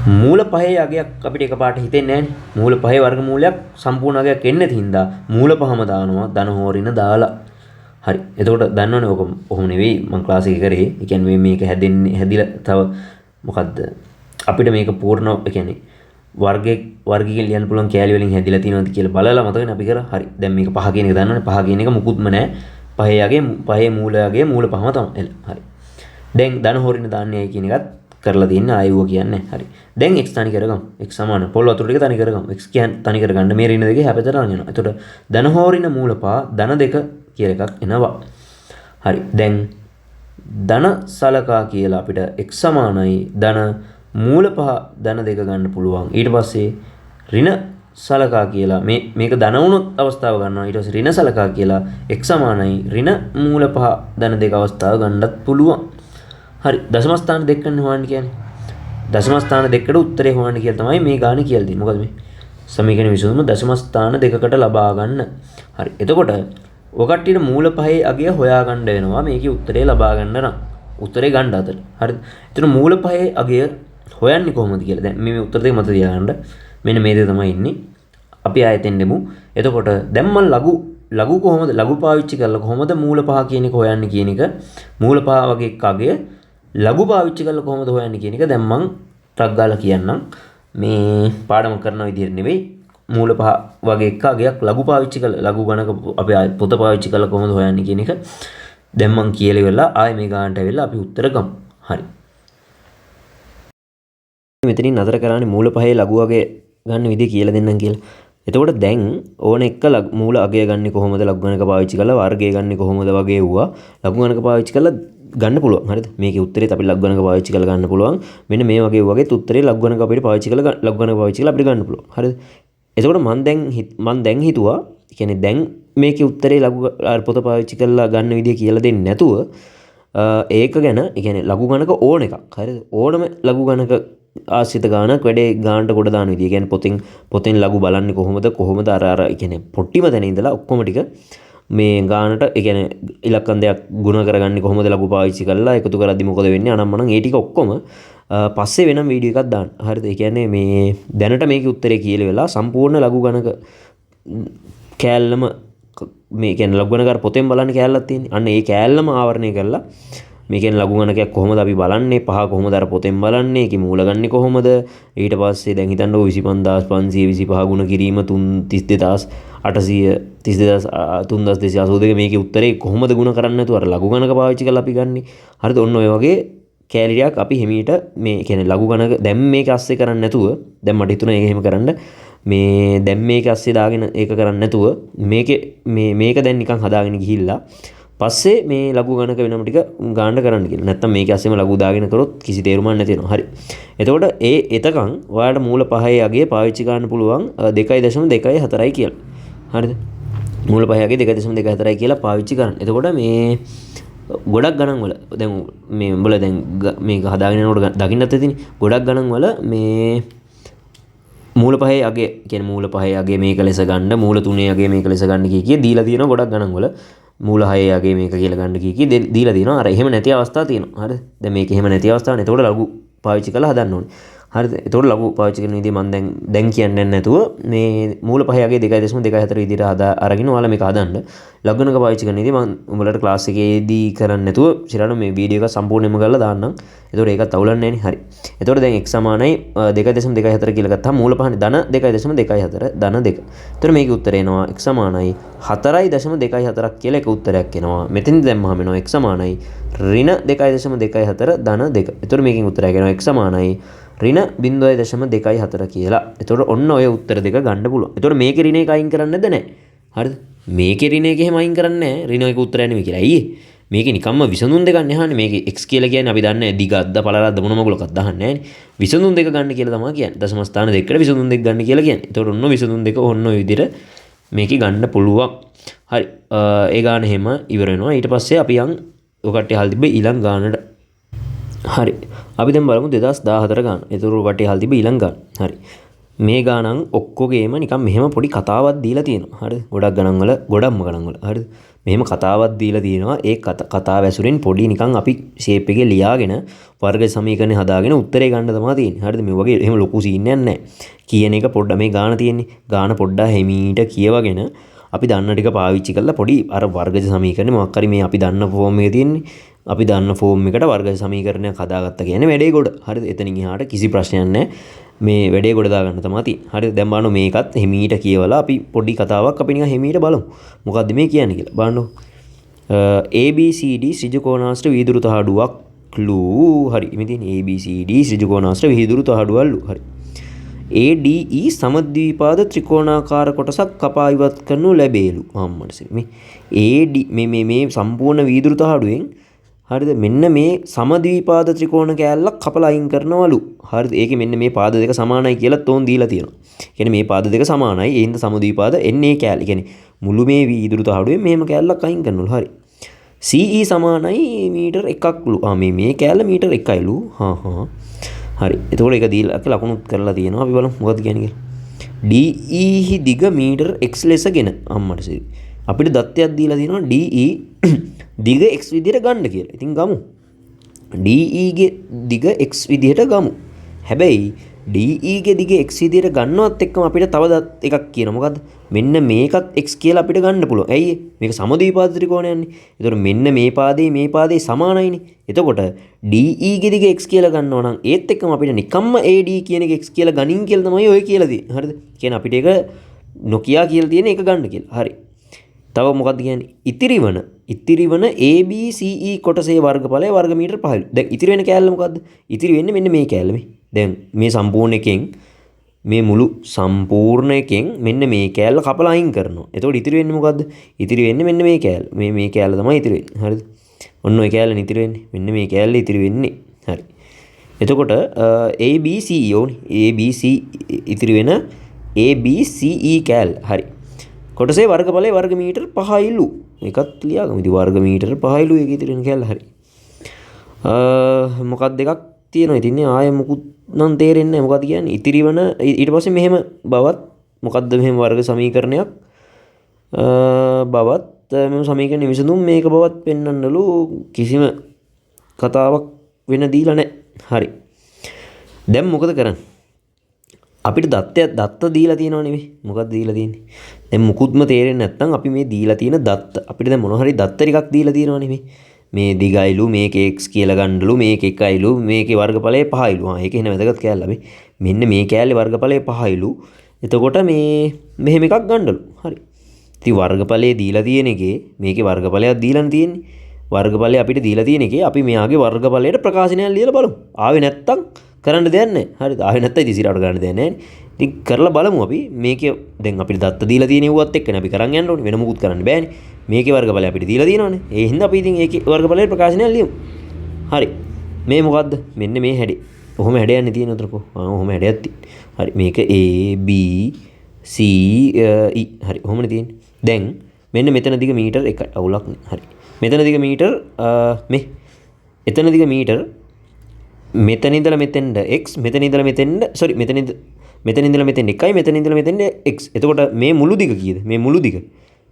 මූල පහේ අගයක් අපිට එකපාරට හිතෙන්නේ නෑනේ. මූල පහේ වර්ගමූලයක් සම්පූර්ණ අගයක් එන්නේ නැති හින්දා මූල පහම දානවා ධන හෝ ඍණ දාලා. හරි. එතකොට දන්නවනේ ඔක ඔහොම නෙවෙයි මං ක්ලාස් එකේ කරේ. ඒ කියන්නේ මේක හැදෙන්නේ හැදිලා තව මොකද්ද අපිට මේක පූර්ණ ඒ කියන්නේ වර්ගයෙන් ලියන්න පුළුවන් කෑලි වලින් හැදිලා තියෙනවද කියලා බලලා මතකනේ අපි කරා. හරි. දැන් මේක පහ කියන එක දන්නවනේ. පහ කියන එක මුකුත්ම නෑ. පහේ යගේ පහේ මූලයගේ මූල පහම තමයි. එල. හරි. දැන් ධන හෝ ඍණ දාන්නේ ඇයි කියන එකත් කරලා තියෙන්නේ ආයෙ කියන්නේ. හරි. දැන් x තනි කරගමු. x සමාන පොල් වතුර ටික තනි කරගමු. x කියන්නේ තනි කරගන්න මේ ඍණ දෙකේ හැපැත්තට අරන් යනවා. එතකොට ධන හෝ ඍණ මූල පහ ධන දෙක කියලා එකක් එනවා. හරි. දැන් ධන සලකා කියලා අපිට x සමානයි ධන මූල පහ ධන දෙක ගන්න පුළුවන්. ඊට පස්සේ ඍණ සලකා කියලා මේක ධන වුණොත් අවස්ථාව ගන්නවා. ඊට පස්සේ ඍණ සලකා කියලා x සමානයි ඍණ මූල පහ ධන දෙක අවස්ථාව ගන්නත් පුළුවන්. හරි. දශම ස්ථාන දෙකක් හොයන්න කියන්නේ. දශම ස්ථාන දෙකකට උත්තරේ හොයන්න කියලා තමයි මේ ගානේ කියලා දෙන්නේ. මොකද මේ සමීකරණ විසඳුම දශම ස්ථාන දෙකකට ලබා ගන්න. හරි. එතකොට ඔය කට්ටියට මූල පහේ අගය හොයාගන්න වෙනවා මේකේ උත්තරේ ලබා ගන්න නම්. උත්තරේ ගන්න අතර. හරිද? එතන මූල පහේ අගය හොයන්නේ කොහොමද කියලා. දැන් මේ උත්තර දෙක මත තියාගන්න. මෙන්න මේ දෙක තමයි ඉන්නේ. අපි ආයෙත් එන්නෙමු. එතකොට දැන් මම ලඝු කොහොමද ලඝු පාවිච්චි කරලා කොහොමද මූල පහ කියන එක හොයන්නේ කියන එක, මූල පහ වගේ එක් අගය ලඝු පාවිච්චි කරලා කොහොමද හොයන්නේ කියන එක දැන් මං ටක් ගාලා කියන්නම්. මේ පාඩම කරන විදිහට නෙවෙයි, මූල පහ වගේ එක් අගයක් ලඝු පාවිච්චි කරලා ලඝු ගණක අපි පොත පාවිච්චි කරලා කොහොමද හොයන්නේ කියන එක දැන් මං කියලා ඉවරලා ආයෙ මේ ගානට ඇවිල්ලා අපි උත්තර ගමු. හරි. මෙතනින් නතර කරන්නේ මූල පහේ ලඝු අගය ගන්න විදිය කියලා දෙන්නම් කියලා. එතකොට දැන් ඕන එක මූල අගය ගන්න කොහොමද, ලඝු ගණක පාවිච්චි කරලා වර්ගය ගන්න කොහොමද වගේ වුණා ලඝු ගණක පාවිච්චි කරලා ගන්න පුළුවන්. හරිද? මේකේ උත්තරේත් අපි ලඝු ගණක පාවිච්චි කරලා ගන්න පුළුවන්. මෙන්න මේ වගේ වගේත් උත්තරේ ලඝු ගණක අපිට පාවිච්චි කරලා ලඝු ගණක පාවිච්චි කරලා අපිට ගන්න පුළුවන්. හරිද? එතකොට මං දැන් හිතුවා, ඒ කියන්නේ දැන් මේකේ උත්තරේ ලඝු අර පොත පාවිච්චි කරලා ගන්න විදිය කියලා දෙන්නේ නැතුව, ඒක ගැන, ඒ කියන්නේ ලඝු ගණක ඕන එකක්. හරිද? ඕනම ලඝු ගණක ආශ්‍රිත ගානක් වැඩේ ගානට කොට දාන විදිය. ඒ කියන්නේ පොතෙන් ලඝු බලන්නේ කොහොමද, කොහොමද අර අර ඒ කියන්නේ පොට්ටිම තැන ඉඳලා ඔක්කොම ටික මේ ගානට, ඒ කියන්නේ ඉලක්කම් දෙකක් ගුණ කරගන්නේ කොහොමද ලඝු පාවිච්චි කරලා, එකතු කරද්දි මොකද වෙන්නේ අනම්මනම් ඒ ටික ඔක්කොම පස්සේ වෙනම වීඩියෝ එකක් දාන්න. හරිද? ඒ කියන්නේ මේ දැනට මේකේ උත්තරේ කියලා වෙලා සම්පූර්ණ ලඝු ගණක කෑල්ලම මේ කියන්නේ ලඝු ගණක අර පොතෙන් බලන්න කෑල්ලක් තියෙන්නේ. අන්න ඒ කෑල්ලම ආවරණය කරලා මේ කියන්නේ ලඝු ගණකයක් කොහොමද අපි බලන්නේ, පහ කොහොමද අර පොතෙන් බලන්නේ, ඒකේ මූල ගන්නෙ කොහොමද, ඊට පස්සේ දැන් හිතන්නකෝ 25525 ගුණ කිරීම තුන් තිස් දෙදාස් අටසිය තිස් දෙදාස්, තුන්දාස් දෙසිය අසූ දෙක මේකේ උත්තරේ කොහොමද ගුණ කරන්නේ නැතුව අර ලඝු ගණක පාවිච්චි කරලා අපි ගන්නෙ. හරිද? ඔන්න ඔය වගේ කෑලි ටිකක් අපි හිමීට මේ කියන්නේ ලඝු ගණක දැන් මේක අස්සේ කරන්නේ නැතුව, දැන් මට හිතුණා ඒක එහෙම කරන්න, මේ දැන් මේක අස්සේ දාගෙන ඒක කරන්නේ නැතුව මේකේ මේක දැන් නිකන් හදාගෙන ගිහිල්ලා පස්සේ මේ ලඝු ගණක වෙනම ටික ගාන්න කරන්න කියලා. නැත්තම් මේක අස්සෙම ලඝු දාගෙන කරොත් කිසි තේරුමක් නැති වෙනවා. හරි. එතකොට ඒ එතකන් ඔයාලට මූල පහේ අගය පාවිච්චි කරන්න පුළුවන් දෙකයි දශම දෙකයි හතරයි කියලා. හරිද? මූල පහේ අගය දෙකයි දශම දෙකයි හතරයි කියලා පාවිච්චි කරන්න. එතකොට මේ ගොඩක් ගණන් වල දැන් මේ උඹලා දැන් මේක හදාගෙන යනකොට දකින්නත් ඇතිනේ. ගොඩක් ගණන් වල මේ මූල පහේ අගය කියන්නේ මූල පහේ අගය මේක ලෙස ගන්න, මූල තුනේ අගය මේක ලෙස ගන්න කිය කිය දීලා තියෙනවා ගොඩක් ගණන් වල. මූල හයේ අගය මේක කියලා ගන්න කිය කිය දීලා තියෙනවා. අර එහෙම නැති අවස්ථා තියෙනවා. හරිද? දැන් මේක එහෙම නැති අවස්ථාවනේ. එතකොට ලඝු පාවිච්චි කරලා හදන්න ඕනේ. හරිද? එතකොට ලඝු පාවිච්චි කරන විදිය මම දැන් කියන්නේ නැතුව මේ මූල පහේ අගය දෙකයි දශම දෙකයි හතර විදියට හදා අරගෙන ඔයාලා මේක හදන්න. ලඝු ගණක පාවිච්චි කරන විදිය මම උඹලට ක්ලාස් එකේදී කරන්නේ නැතුව සිරාන මේ වීඩියෝ එක සම්පූර්ණයෙන්ම කරලා දාන්නම්. එතකොට ඒකත් අවුලක් නෑනේ. හරි. එතකොට දැන් x සමානයි දෙකයි දශම දෙකයි හතර කියලා ගත්තාම මූල පහනේ ධන දෙකයි දශම දෙකයි හතර ධන දෙක. එතකොට මේකේ උත්තරේ එනවා x සමානයි හතරයි දශම දෙකයි හතරක් කියලා එක උත්තරයක් එනවා. මෙතෙන්ද දැම්මහම එනවා x සමානයි ඍණ දෙකයි දශම දෙකයි හතර ධන දෙක. එතකොට මේකෙන් උත්තරයක් එනවා x සමානයි ඍණ බිංදුවයි දශම දෙකයි හතර කියලා. එතකොට ඔන්න ඔය උත්තර දෙක ගන්න පුළුවන්. එතකොට මේකේ ඍණ එක අයින් කරන්නද නෑ. හරිද? මේකේ ඍණ එක එහෙම අයින් කරන්නේ නෑ. ඍණ එක උත්තරය නෙමෙයි කියලා. ඇයි ඒ? මේකේ නිකම්ම විසඳුම් දෙකක් නේ අහන්නේ. මේකේ x කියලා කියන්නේ අපි දන්නේ නෑ දිගක්ද පළලක්ද මොන මගුලක්වත් අහන්නේ නෑනේ. විසඳුම් දෙක ගන්න කියලා තමයි කියන්නේ. දශම ස්ථාන දෙකකට විසඳුම් දෙක ගන්න කියලා කියන්නේ. එතකොට ඔන්න විසඳුම් දෙක ඔන්න ඔය විදිහට මේකේ ගන්න පුළුවන්. හරි. ඒ ගාන එහෙම ඉවර වෙනවා. ඊට පස්සේ අපි යන් ඔය කට්ටිය අහලා තිබ්බ ඊළඟ ගානට. හරි. අපි දැන් බලමු 2014 ගාන. එතකොට ඔය කට්ටිය අහලා තිබ්බ ඊළඟ ගාන. හරි. මේ ගානන් ඔක්කොගේම නිකන් මෙහෙම පොඩි කතාවක් දීලා තියෙනවා. හරිද? ගොඩක් ගණන් වල, ගොඩක්ම ගණන් වල. හරිද? මෙහෙම කතාවක් දීලා තියෙනවා. ඒ කතාව ඇසුරෙන් පොඩි නිකන් අපි ෂේප් එකේ ලියාගෙන වර්ග සමීකරණේ හදාගෙන උත්තරේ ගන්න තමයි තියෙන්නේ. හරිද? මේ වගේ එහෙම ලොකු සීන් එකක් නැහැ. කියන එක පොඩ්ඩ මේ ගාන තියෙන්නේ. ගාන පොඩ්ඩක් හිමීට කියවගෙන අපි දන්න ටික පාවිච්චි කරලා පොඩි අර වර්ගජ සමීකරණේ මොකක් හරි මේ අපි දන්න ෆෝම් එකේ තියෙන්නේ. අපි දන්න ෆෝම් එකට වර්ගජ සමීකරණයක් හදාගත්තා කියන්නේ වැඩේ ගොඩ. හරිද? එතනින් එහාට කිසි ප්‍රශ්නයක් නැහැ. මේ වැඩේ ගොඩ දාගන්න තමයි තියෙන්නේ. හරිද? දැන් බලන්න මේකත් හිමීට කියවලා අපි පොඩි කතාවක් අපි නිකන් හිමීට බලමු. මොකද්ද මේ කියන්නේ කියලා. බලන්නකො. ABCD ත්‍රිජකෝණාශ්‍ර වීදුරු තහඩුවක් ලු. හරි. මේ තියෙන්නේ ABCD ත්‍රිජකෝණාශ්‍ර විහිදුරු තහඩුවල්ලු. හරි. ADE සමද්විපාද ත්‍රිකෝණාකාර කොටසක් කපා ඉවත් කරනු ලැබේලු. අම්මට සිරි. මේ AD මේ මේ සම්පූර්ණ වීදුරු තහඩුවෙන් හරිද? මෙන්න මේ සමද්විපාද ත්‍රිකෝණ කෑල්ලක් කපලා අයින් කරනවලු. හරිද? ඒකේ මෙන්න මේ පාද දෙක සමානයි කියලා තෝන් දීලා තියෙනවා. ඒ කියන්නේ මේ පාද දෙක සමානයි. ඒ හින්දා සමද්විපාද එන්නේ කෑල්ල. ඒ කියන්නේ මුළු මේ වීදුරු තහඩුවෙන් මෙහෙම කෑල්ලක් අයින් කරනවලු. හරි. CE සමානයි මීටර් එකක්ලු. මේ කෑල්ල මීටර් එකයිලු. හා හා. හරි. එතකොට ඒක දීලා ලකුණුත් කරලා තියෙනවා. අපි බලමු මොකද්ද කියන්නේ කියලා. DE හි දිග මීටර් x ලෙසගෙන අම්මට සිරි. අපිට දත්තයක් දීලා තියෙනවා DE දිග x විදිහට ගන්න කියලා. ඉතින් ගමු. DE ගේ දිග x විදිහට ගමු. හැබැයි DE ගේ දිග x විදිහට ගන්නවත් එක්කම අපිට තව දත් එකක් කියනවා. මොකද්ද? මෙන්න මේකත් x කියලා අපිට ගන්න පුළුවන්. ඇයි ඒ? මේක සමද්විපාද ත්‍රිකෝණයන්නේ. එතකොට මෙන්න මේ පාදේ මේ පාදේ සමානයිනේ. එතකොට DE ගේ දිග x කියලා ගන්නවා නම් ඒත් එක්කම අපිට නිකම්ම AD කියන එක x කියලා ගනින් කියලා තමයි ඔය කියලා තියෙන්නේ. හරිද? කියන්නේ අපිට ඒක නොකියා කියලා තියෙන එක ගන්න කියලා. හරි. තව මොකද්ද කියන්නේ? ඉතිරිවන ABCE කොටසේ වර්ගඵලය වර්ග මීටර් 5යිලු. දැන් ඉතිරි වෙන කෑල්ල මොකද්ද? ඉතිරි වෙන්නේ මෙන්න මේ කෑල්ල මේ. දැන් මේ සම්පූර්ණ එකෙන් මේ මුළු සම්පූර්ණ එකෙන් මෙන්න මේ කෑල්ල කපලා අයින් කරනවා. එතකොට ඉතිරි වෙන්නේ මොකද්ද? ඉතිරි වෙන්නේ මෙන්න මේ කෑල්ල. මේ කෑල්ල තමයි ඉතිරි වෙන්නේ. හරිද? ඔන්න ඔය කෑල්ලනේ ඉතිරි වෙන්නේ. මෙන්න මේ කෑල්ල ඉතිරි වෙන්නේ. හරි. එතකොට ABCE ඕනේ. ABC ඉතිරි වෙන ABCE කෑල්ල. හරි. කොටසේ වර්ගඵලය වර්ග මීටර් 5යිලු. ඒකත් ලියාගමු. ඉතින් වර්ග මීටර් 5යිලු ඒක ඉතිරි වෙන කෑල්ල. හරි. මොකක්ද එකක් තියෙනවා. ඉතින් ආයෙ මොකුත් නම් තේරෙන්නේ නැහැ. මොකද්ද කියන්නේ? ඉතිරි වන ඊට පස්සේ මෙහෙම බවත් මොකද්ද මෙහෙම වර්ග සමීකරණයක් බවත් මෙම සමීකරණ විසඳුම් මේක බවත් පෙන්වන්නලු. කිසිම කතාවක් වෙන දීලා නැහැ. හරි. දැන් මොකද කරන්නේ? අපිට දත්ත දීලා තියෙනව නෙමෙයි. මොකද්ද දීලා තියෙන්නේ? දැන් මුකුත්ම තේරෙන්නේ නැත්නම් අපි මේ දීලා තියෙන දත්ත අපිට දැන් මොන හරි දත්ත ටිකක් දීලා තියෙනව නෙමෙයි. මේ දිගයිලු මේක x කියලා ගන්නලු මේක 1යිලු මේකේ වර්ගඵලය 5යිලු. ආ ඒක එහෙනම් වැදගත් කෑල්ල මේ. මෙන්න මේ කෑල්ලේ වර්ගඵලය 5යිලු. එතකොට මේ මෙහෙම එකක් ගන්නලු. හරි. ඉතින් වර්ගඵලය දීලා තියෙන එකේ මේකේ වර්ගඵලයක් දීලානේ තියෙන්නේ. වර්ගඵලය අපිට දීලා තියෙන එකේ අපි මෙයාගේ වර්ගඵලයට ප්‍රකාශනයක් ලියලා බලමු. ආවේ නැත්තම් කරන්න දෙයක් නැහැ. හරිද? ආවේ නැත්තම් ඉතින් සිරාවට ගන්න දෙයක් නැහැ නේ. ඉතින් කරලා බලමු අපි මේකේ දැන් අපිට දත්ත දීලා තියෙන ඒවත් එක්කනේ අපි කරන් යන්න ඕනේ. වෙන මොකුත් කරන්න බෑනේ. මේකේ වර්ගඵලය අපිට දීලා තියෙනවනේ. ඒ හින්දා අපි ඉතින් ඒකේ වර්ගඵලයේ ප්‍රකාශනයක් ලියමු. හරි. මේ මොකද්ද? මෙන්න මේ හැඩේ. ඔහොම හැඩයක් නේ තියෙන්නේ උතරකෝ. ආ ඔහොම හැඩයක් තියෙන්නේ. හරි. මේක A B C E. හරි. ඔහොමනේ තියෙන්නේ. දැන් මෙන්න මෙතන දිග මීටර් 1යි. අවුලක් නෑ. හරි. මෙතන දිග මීටර් මේ එතන දිග මීටර් මෙතන ඉඳලා මෙතෙන්ට x මෙතන ඉඳලා මෙතෙන්ට සෝරි මෙතන ඉඳලා මෙතෙන්ට 1යි මෙතන ඉඳලා මෙතෙන්ට x. එතකොට මේ මුළු දිග කීයද? මේ මුළු දිග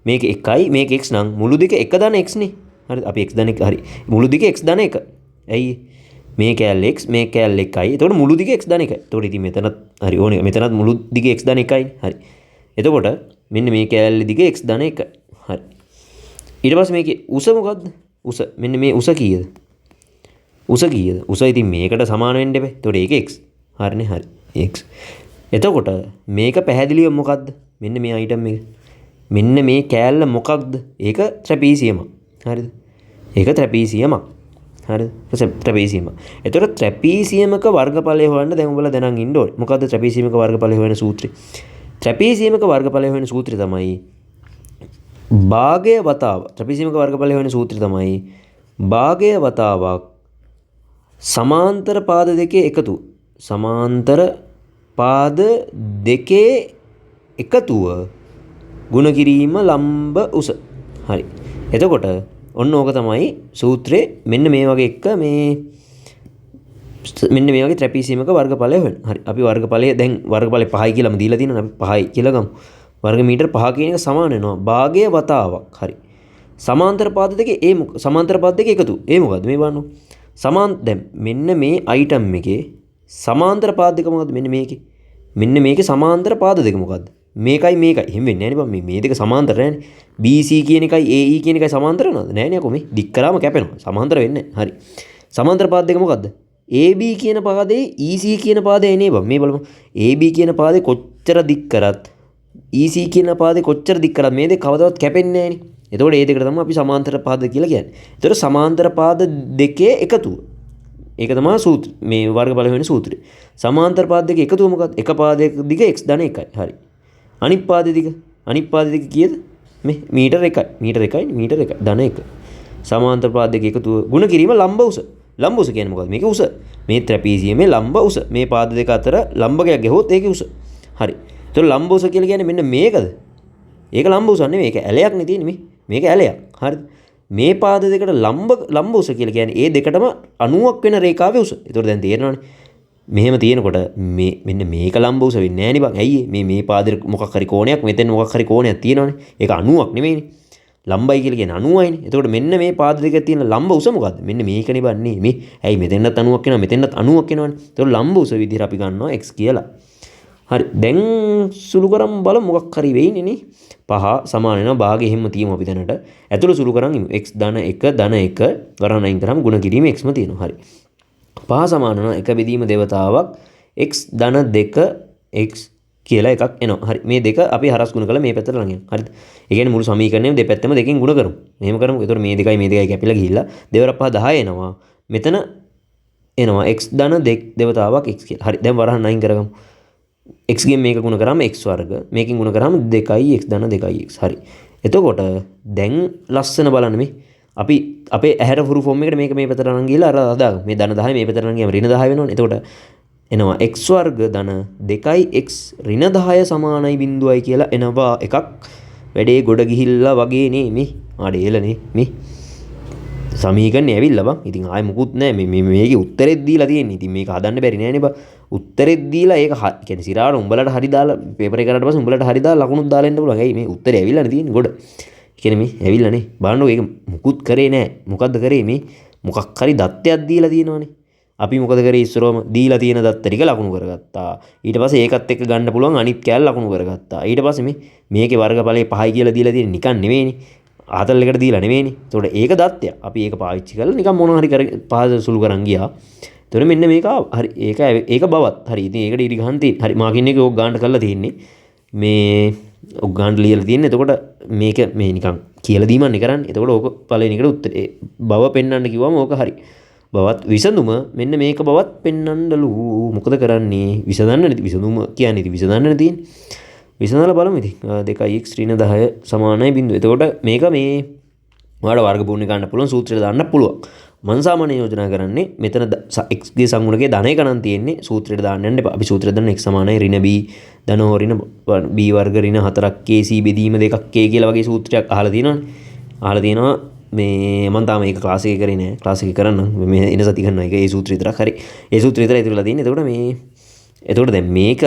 මේක 1යි මේක x නම් මුළු දිග 1 ධන x නේ. හරිද? අපි x ධන 1. හරි. මුළු දිග x ධන 1. ඇයි මේ කෑල්ල x මේ කෑල්ල 1යි. එතකොට මුළු දිග x ධන 1යි. එතකොට ඉතින් මෙතනත් හරි ඕනේ. මෙතනත් මුළු දිග x ධන 1යි. හරි. එතකොට මෙන්න මේ කෑල්ල දිග x ධන 1. හරි. ඊට පස්සේ මේකේ උස මොකද්ද? උස මෙන්න මේ උස කීයද? උස කීයද? උස ඉතින් මේකට සමාන වෙන්න එපා. එතකොට ඒක x. හරිනේ. හරි. x. එතකොට මේක පැහැදිලිව මොකද්ද? මෙන්න මේ අයිටම් එක. මෙන්න මේ කෑල්ල මොකක්ද? ඒක ට්‍රැපීසියමක්. හරිද? ඒක ට්‍රැපීසියමක්. හරිද? ට්‍රැපීසියම. එතකොට ට්‍රැපීසියමක වර්ගඵලය හොයන්න දැන් ඔයාලා දැනන් ඉන්න ඕනේ. මොකද්ද ට්‍රැපීසියමක වර්ගඵලය හොයන සූත්‍රය? ට්‍රැපීසියමක වර්ගඵලය හොයන සූත්‍රය තමයි භාගය වතාව. ට්‍රැපීසියමක වර්ගඵලය හොයන සූත්‍රය තමයි භාගය වතාවක් සමාන්තර පාද දෙකේ එකතුව. සමාන්තර පාද දෙකේ එකතුව ගුණ කිරීම ලම්බ උස. හරි. එතකොට ඔන්න ඕක තමයි සූත්‍රේ. මෙන්න මේ වගේ එක මේ මෙන්න මේ වගේ ට්‍රැපීසියමක වර්ගඵලය හොයන. හරි. අපි වර්ගඵලය දැන් වර්ගඵලය 5යි කියලාම දීලා තියෙනවා. අපි 5යි කියලා ගමු. වර්ග මීටර 5 කියන එක සමාන වෙනවා භාගය වතාවක්. හරි. සමාන්තර පාද දෙකේ ඒ සමාන්තර පාද දෙකේ එකතු. ඒ මොකද්ද මේ බලන්න. සමාන් දැන් මෙන්න මේ අයිටම් එකේ සමාන්තර පාද දෙක මොකද්ද? මෙන්න මේකේ. මෙන්න මේකේ සමාන්තර පාද දෙක මොකද්ද? මේකයි මේකයි. එහෙම වෙන්නේ නෑනේ බං. මේ දෙක සමාන්තර නෑනේ. BC කියන එකයි AE කියන එකයි සමාන්තර වෙනවද? නෑනේ අකෝ මේ දික් කරාම කැපෙනවා. සමාන්තර වෙන්නේ නෑ. හරි. සමාන්තර පාද දෙක මොකද්ද? AB කියන පාදේ EC කියන පාදේ නේ බං. මේ බලමු. AB කියන පාදේ කොච්චර දික් කරත් EC කියන පාදේ කොච්චර දික් කරත් මේ දෙක කවදාවත් කැපෙන්නේ නෑනේ. එතකොට මේ දෙකට තමයි අපි සමාන්තර පාද කියලා කියන්නේ. එතකොට සමාන්තර පාද දෙකේ එකතුව. ඒක තමයි සූත්‍ර මේ වර්ගඵල වෙන සූත්‍රය. සමාන්තර පාද දෙකේ එකතුව මොකක්ද? එක පාදයක දිග x ධන 1යි. හරි. අනිත් පාදේ දිග අනිත් පාදේ දිග කීයද? මේ මීටර 1යි. මීටර 1යි මීටර 1 ධන 1. සමාන්තර පාද දෙකේ එකතුව ගුණ කිරීම ලම්බ උස. ලම්බ උස කියන්නේ මොකක්ද? මේකේ උස. මේ ට්‍රැපීසියමේ ලම්බ උස. මේ පාද දෙක අතර ලම්බකයක් ගැහුවොත් ඒකේ උස. හරි. එතකොට ලම්බ උස කියලා කියන්නේ මෙන්න මේකද? ඒක ලම්බ උස නෙමෙයි. ඒක ඇලයක් නේ තියෙන්නේ මේ. මේක ඇලයක්. හරිද? මේ පාද දෙකට ලම්බ උස කියලා කියන්නේ ඒ දෙකටම 90ක් වෙන රේඛාවේ උස. එතකොට දැන් තේරෙනවනේ. මෙහෙම තියෙනකොට මේ මෙන්න මේක ලම්බ උස වෙන්නේ නෑනේ බං. ඇයි ඒ? මේ මේ පාදෙට මොකක් හරි කෝණයක්, මෙතෙන් මොකක් හරි කෝණයක් තියෙනවනේ. ඒක 90ක් නෙමෙයිනේ. ලම්බයි කියලා කියන්නේ 90යිනේ. එතකොට මෙන්න මේ පාද දෙකේ තියෙන ලම්බ උස මොකද්ද? මෙන්න මේකනේ බං නේ. මේ ඇයි මෙතෙන්වත් 90ක් එනවා, මෙතෙන්වත් 90ක් එනවනේ. එතකොට ලම්බ උස විදිහට අපි ගන්නවා x කියලා. හරි. දැන් සුළු කරන් බලමු මොකක් හරි වෙයිනේ නේ. පහ සමාන වෙනවා භාගය එහෙම තියමු අපි දැනට. ඇතුළ සුළු කරන් ඉමු. x ධන 1 ධන 1 වරහන් අයින් කරාම ගුණ කිරීම x ම තියෙනවා. හරි. පහ සමාන වෙනවා 1 බෙදීම දෙවතාවක් x ධන 2 x කියලා එකක් එනවා. හරි. මේ දෙක අපි හරස් ගුණ කරලා මේ පැත්තට ලං වෙනවා. හරිද? ඒ කියන්නේ මුළු සමීකරණයම දෙපැත්තම දෙකෙන් ගුණ කරමු. මෙහෙම කරමු. එතකොට මේ දෙකයි මේ දෙකයි කැපිලා ගිහිල්ලා දෙවර පහ 10 එනවා. මෙතන එනවා x ධන දෙවතාවක් x කියලා. හරි. දැන් වරහන් අයින් කරගමු. x ගෙන් මේක ගුණ කරාම x වර්ග, මේකෙන් ගුණ කරාම 2x ධන 2x. හරි. එතකොට දැන් ලස්සන බලන්න මේ අපි අපේ ඇහැට හුරු ෆෝම් එකට මේක මේ පැත්තට අරන් ගිහලා අර හදාගමු. මේ ධන 10 මේ පැත්තට අරන් ගියාම ඍණ 10 වෙනවනේ. එතකොට එනවා x වර්ග ධන 2x ඍණ 10 සමානයි බිංදුවයි කියලා එනවා එකක්. වැඩේ ගොඩ ගිහිල්ලා වගේ නේ මේ. ආඩේ එලනේ මේ. සමීකරණය ඇවිල්ලා බං. ඉතින් ආයෙ මුකුත් නෑ. මේ මේ මේකේ උත්තරෙත් දීලා තියෙන්නේ. ඉතින් මේක හදන්න බැරි නෑනේ බං. උත්තරෙත් දීලා ඒක කියන්නේ සිරාවට උඹලට හරි දාලා පේපර් එක කරාට පස්සේ උඹලට හරි දාලා ලකුණුත් දාලා එන්න පුළුවන්. ඇයි මේ උත්තරේ ඇවිල්ලානේ තියෙන්නේ ගොඩ. ඒ කියන්නේ මේ ඇවිල්ලා නේ. බලන්නකෝ ඒක මුකුත් කරේ නෑ. මොකද්ද කරේ මේ? මොකක් හරි දත්තයක් දීලා තියෙනවනේ. අපි මොකද කරේ ඉස්සරවම දීලා තියෙන දත්ත ටික ලකුණු කරගත්තා. ඊට පස්සේ ඒකත් එක්ක ගන්න පුළුවන් අනිත් කෑල්ල ලකුණු කරගත්තා. ඊට පස්සේ මේ මේකේ වර්ගඵලය 5යි කියලා දීලා තියෙන්නේ නිකන් නෙමෙයිනේ. ආතල් එකට දීලා නෙමෙයිනේ. එතකොට ඒක දත්තයක්. අපි ඒක පාවිච්චි කරලා නිකන් මොනවා හරි කර පහද සුළු කරන් ගියා. එතකොට මෙන්න මේක ආවා. හරි. ඒක බවත්. හරි. ඉතින් ඒකට ඉරි ගහන් තියෙන්නේ. හරි. මාකින් එක ඕක ගානට කරලා තියෙන්නේ. මේ ඕක ගානට ලියලා තියෙන්නේ. එතකොට මේක මේ නිකන් කියලා දීමන්නේ කරන්නේ. එතකොට ඕක පළවෙනි එකට උත්තරේ බව පෙන්වන්න කිව්වම ඕක හරි. බවත් විසඳුම මෙන්න මේක බවත් පෙන්වන්නලු. මොකද කරන්නේ? විසඳන්නනේ විසඳුම කියන්නේ ඉතින් විසඳන්නනේ තියෙන්නේ. විසඳලා බලමු ඉතින්. 2x ඍණ 10 සමානයි බිංදුව. එතකොට මේක මේ ඔයාලට වර්ග පූර්ණ ගන්න පුළුවන් සූත්‍රයට දාන්න පුළුවන්. මං සාමාන්‍ය යෝජනා කරන්නේ මෙතන x ගේ සංගුණකයේ ධන එක නම් තියෙන්නේ සූත්‍රයට දාන්න යන්න එපා. අපි සූත්‍රය දාන්න x සමානයි ඍණ b ධන හෝ ඍණ b වර්ග ඍණ 4 k c බෙදීම 2 k කියලා වගේ සූත්‍රයක් අහලා තියෙනවනේ. අහලා තියෙනවා මේ මං තාම ඒක ක්ලාස් එකේ කරේ නෑ. ක්ලාස් එකේ කරන්නම්. මේ එන සති කරනවා ඒක ඒ සූත්‍රය විතරක්. හරි. ඒ සූත්‍රය විතරයි ඉතුරුලා තියෙන්නේ. එතකොට මේ එතකොට දැන් මේක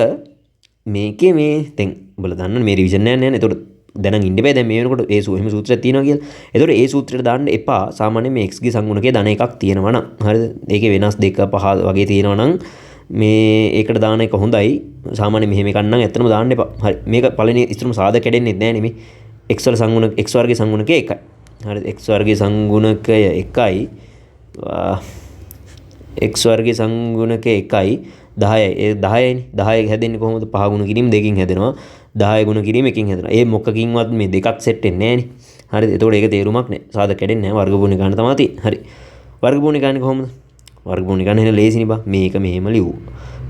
මේකේ මේ දැන් උඹලා දන්නවනේ මේ රිවිෂන් එකක් නෑනේ. එතකොට දැනන් ඉන්න බෑ දැන් මේ වෙනකොට ඒ එහෙම සූත්‍රයක් තියෙනවා කියලා. එතකොට ඒ සූත්‍රයට දාන්න එපා. සාමාන්‍යයෙන් මේ x ගේ සංගුණකයේ ධන එකක් තියෙනවා නම්. හරිද? ඒකේ වෙනස් 2 5 වගේ තියෙනවා නම් මේ ඒකට දාන එක හොඳයි. සාමාන්‍යයෙන් මෙහෙම එකක් නම් ඇත්තටම දාන්න එපා. හරි. මේක පළවෙනි ඉස්සරම සාධක කැඩෙන්නෙත් නෑනේ මේ x වල සංගුණක x වර්ගයේ සංගුණකය 1යි. හරිද? x වර්ගයේ සංගුණකය 1යි. x වර්ගයේ සංගුණකය 1යි 10යි. ඒ 10යිනේ. 10 හැදෙන්නේ කොහොමද? 5 ගුණ කිරීම 2කින් හැදෙනවා. 10 ගුණ කිරීම 1කින් හැදෙනවා. ඒ මොකකින්වත් මේ දෙකක් සෙට් වෙන්නේ නෑනේ. හරිද? එතකොට ඒක තේරුමක් නෑ. සාධක කැඩෙන්නේ නෑ. වර්ග පූර්ණ ගන්න තමයි තියෙන්නේ. හරි. වර්ග පූර්ණ ගන්න කොහොමද? වර්ග පූර්ණ ගන්න එහෙනම් ලේසිනේ බං. මේක මෙහෙම ලිව්වා.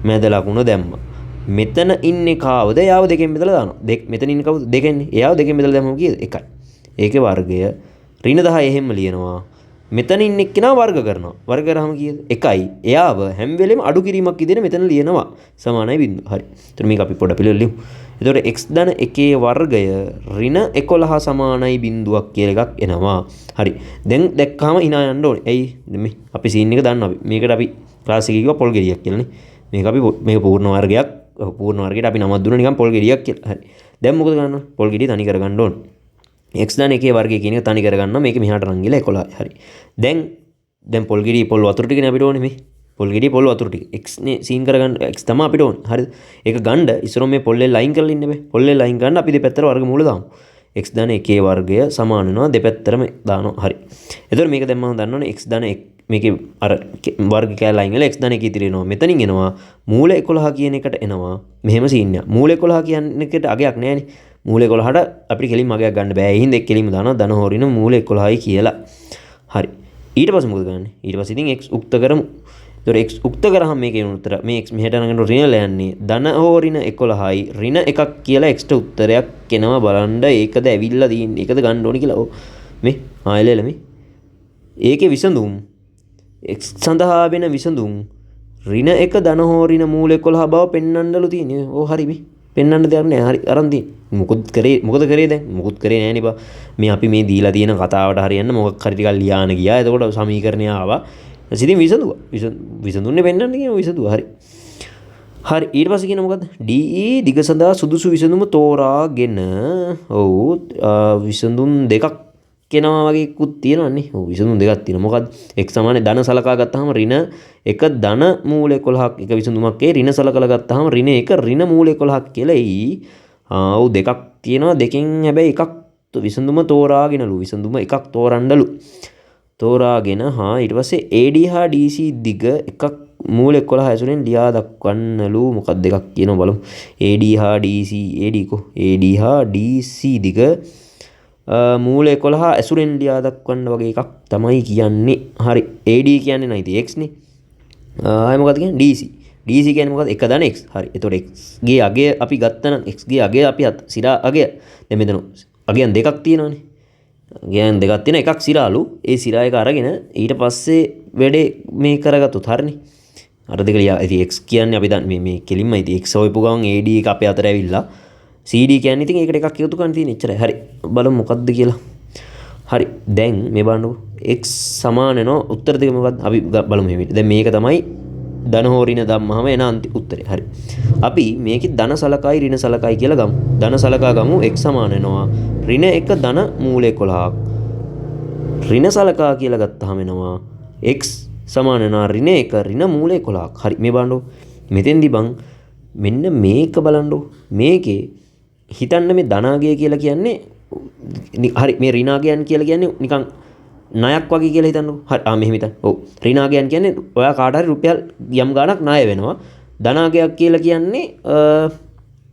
මැද ලකුණ දැම්මා. මෙතන ඉන්නේ කාවද? එයාව දෙකෙන් බෙදලා දානවා. මෙතන ඉන්නේ කවුද? දෙකෙන්නේ. එයාව දෙකෙන් බෙදලා දැම්මම කීයද? 1යි. ඒකේ වර්ගය ඍණ 10 එහෙම්ම ලියනවා. මෙතන ඉන්න එක්කෙනා වර්ග කරනවා. වර්ග කරාම කීයද? 1යි. එයාව හැම වෙලෙම අඩු කිරීමක් විදිහට මෙතන ලියනවා. සමානයි බිංදුව. හරි. එතකොට මේක අපි පොඩ පිළිවෙල ලියමු. එතකොට x ධන 1 වර්ගය ඍණ 11 සමානයි බිංදුවක් කියලා එකක් එනවා. හරි. දැන් දැක්කාම hina යන්න ඕනේ. ඇයි? දැන් මේ අපි සීන් එක දන්නවා අපි. මේකට අපි ක්ලාස් එකේ කිව්වා පොල් ගෙඩියක් කියලානේ. මේක අපි මේක පූර්ණ වර්ගයක්. ඔව්, පූර්ණ වර්ගයට අපි නමක් දුන්නා නිකන් පොල් ගෙඩියක් කියලා. හරි. දැන් මොකද කරන්න ඕනේ? පොල් ගෙඩිය තනි කරගන්න ඕනේ. x ධන 1 වර්ගය කියන එක තනි කරගන්නවා. මේක මෙහාට රන් ගිහලා 11යි. හරි. දැන් පොල් ගෙඩිය පොල් වතුර ටිකනේ අපිට ඕනේ මේ. පොල් ගෙඩිය පොල් වතුර ටික. x නේ සීන් කරගන්න x තමයි අපිට ඕනේ. හරිද? ඒක ගන්න ඉස්සරම මේ පොල්ලේ ලයින් කරලා ඉන්න බෑ. පොල්ලේ ලයින් ගන්න අපි දෙපැත්තට වර්ගමූල දාමු. x ධන 1 වර්ගය සමාන වෙනවා දෙපැත්තටම දානවා. හරි. එතකොට මේක දැන් මම දන්නවනේ x ධන 1 මේකේ අර වර්ග කෑල්ල අයින් වෙලා x ධන 1 ඉතිරි වෙනවා. මෙතනින් එනවා මූල 11 කියන එකට එනවා. මෙහෙම සීන් එකක්. මූල 11 කියන එකට අගයක් නෑනේ. මූල 11ට අපිට කෙලින්ම අගයක් ගන්න බෑ. ඒ හින්දා එක් කෙලින්ම දානවා ධන හෝ ඍණ මූල 11යි කියලා. හරි. ඊට පස්සේ මොකද කරන්නේ? ඊට පස්සේ ඉතින් x උක්ත කරමු. එතකොට x උක්ත කරාම මේකේ එන උත්තර මේ x මෙහෙට අරගෙන ඍණ යන්නේ ධන හෝ ඍණ 11යි ඍණ 1ක් කියලා x ට උත්තරයක් එනවා. බලන්න ඒකද ඇවිල්ලා තියෙන්නේ. ඒකද ගන්න ඕනි කියලා. ඔව්. මේ ආයෙ මේ ඒකේ විසඳුම් x සඳහා වෙන විසඳුම් ඍණ 1 ධන හෝ ඍණ මූල 11 බව පෙන්වන්නලු තියෙන්නේ. ඔව් හරි මේ පෙන්වන්න දෙයක් නෑ. හරි අරන් තියෙන්නේ. මොකද කරේ දැන්? මොකුත් කරේ නෑනේ බා. මේ අපි මේ දීලා තියෙන කතාවට හරියන්න මොකක් හරි ටිකක් ලියාන ගියා. එතකොට සමීකරණය ආවා. ඉතින් විසඳුවා. විසඳුන්නේ පෙන්වන්න කියන විසඳුවා. හරි. හරි, ඊට පස්සේ කියන මොකද්ද? DE දිග සඳහා සුදුසු විසඳුම තෝරාගෙන, ඔව්, විසඳුම් දෙකක් එනවා වගේ එකකුත් තියෙනවනේ. ඔව්, විසඳුම් දෙකක් තියෙනවා. මොකද්ද? x සමානයි ධන සලකා ගත්තාම ඍණ 1 ධන මූල 11ක් එක විසඳුමක් ඒ ඍණ සලකලා ගත්තාම ඍණ 1 ඍණ මූල 11ක් කියලා එයි. ඔව්, දෙකක් තියෙනවා. දෙකෙන් හැබැයි එකක් විසඳුම තෝරාගෙනලු. විසඳුම එකක් තෝරන්නලු. තෝරාගෙන හා ඊට පස්සේ AD හා DC දිග එකක් මූල 11 ඇසුරෙන් ලියා දක්වන්නලු. මොකක්ද දෙකක් කියනවා බලමු. AD හා DC, AD කො AD හා DC දිග මූල 11 ඇසුරෙන් ලියා දක්වන්න වගේ එකක් තමයි කියන්නේ. හරි, AD කියන්නේ නයි ඉතින් x නේ. ආයෙ මොකද්ද කියන්නේ? DC. DC කියන්නේ මොකද්ද? 1 ධන x. හරි. එතකොට x ගේ අගය අපි ගත්තනම් x ගේ අගය අපි සිරා අගය. දැන් මෙතන අගයන් දෙකක් තියෙනවනේ. අගයන් දෙකක් තියෙන එකක් සිරාලු. ඒ සිරා එක අරගෙන ඊට පස්සේ වැඩේ මේ කරගත්තොත් හරිනේ. අර දෙක ලියා ඉතින් x කියන්නේ අපි දැන් මේ කෙලින්ම ඉතින් x හොයපු ගමන් AD එක අපේ අතට ඇවිල්ලා CD කියන්නේ ඉතින් ඒකට එකක් එකතු කරන්න තියෙන එච්චරයි. හරි, බලමු මොකද්ද කියලා. හරි, දැන් මේ බලන්නකෝ x සමාන වෙනවා උත්තර දෙක මොකද්ද? අපි බලමු මේ විදිහට. දැන් මේක තමයි ධන හෝ ඍණ දැම්මහම එන අන්තිම උත්තරේ. හරි, අපි මේකේ ධන සලකයි ඍණ සලකයි කියලා ගමු. ධන සලකා ගමු x සමාන වෙනවා ඍණ 1 ධන මූල 11ක්. ඍණ සලකා කියලා ගත්තාම එනවා x සමාන වෙනවා ඍණ 1 ඍණ මූල 11ක්. හරි, මේ බලන්නකෝ මෙතෙන්දි බං මෙන්න මේක බලන්නකෝ. මේකේ හිතන්න මේ ධනාගය කියලා කියන්නේ හරි, මේ ඍණාගයන් කියලා කියන්නේ නිකන් ණයක් වගේ කියලා හිතන්නකෝ. හරි, මෙහෙම හිතන්න. ඔව්, ඍණාගයන් කියන්නේ ඔයා කාට හරි රුපියල් යම් ගාණක් ණය වෙනවා. ධනාගයක් කියලා කියන්නේ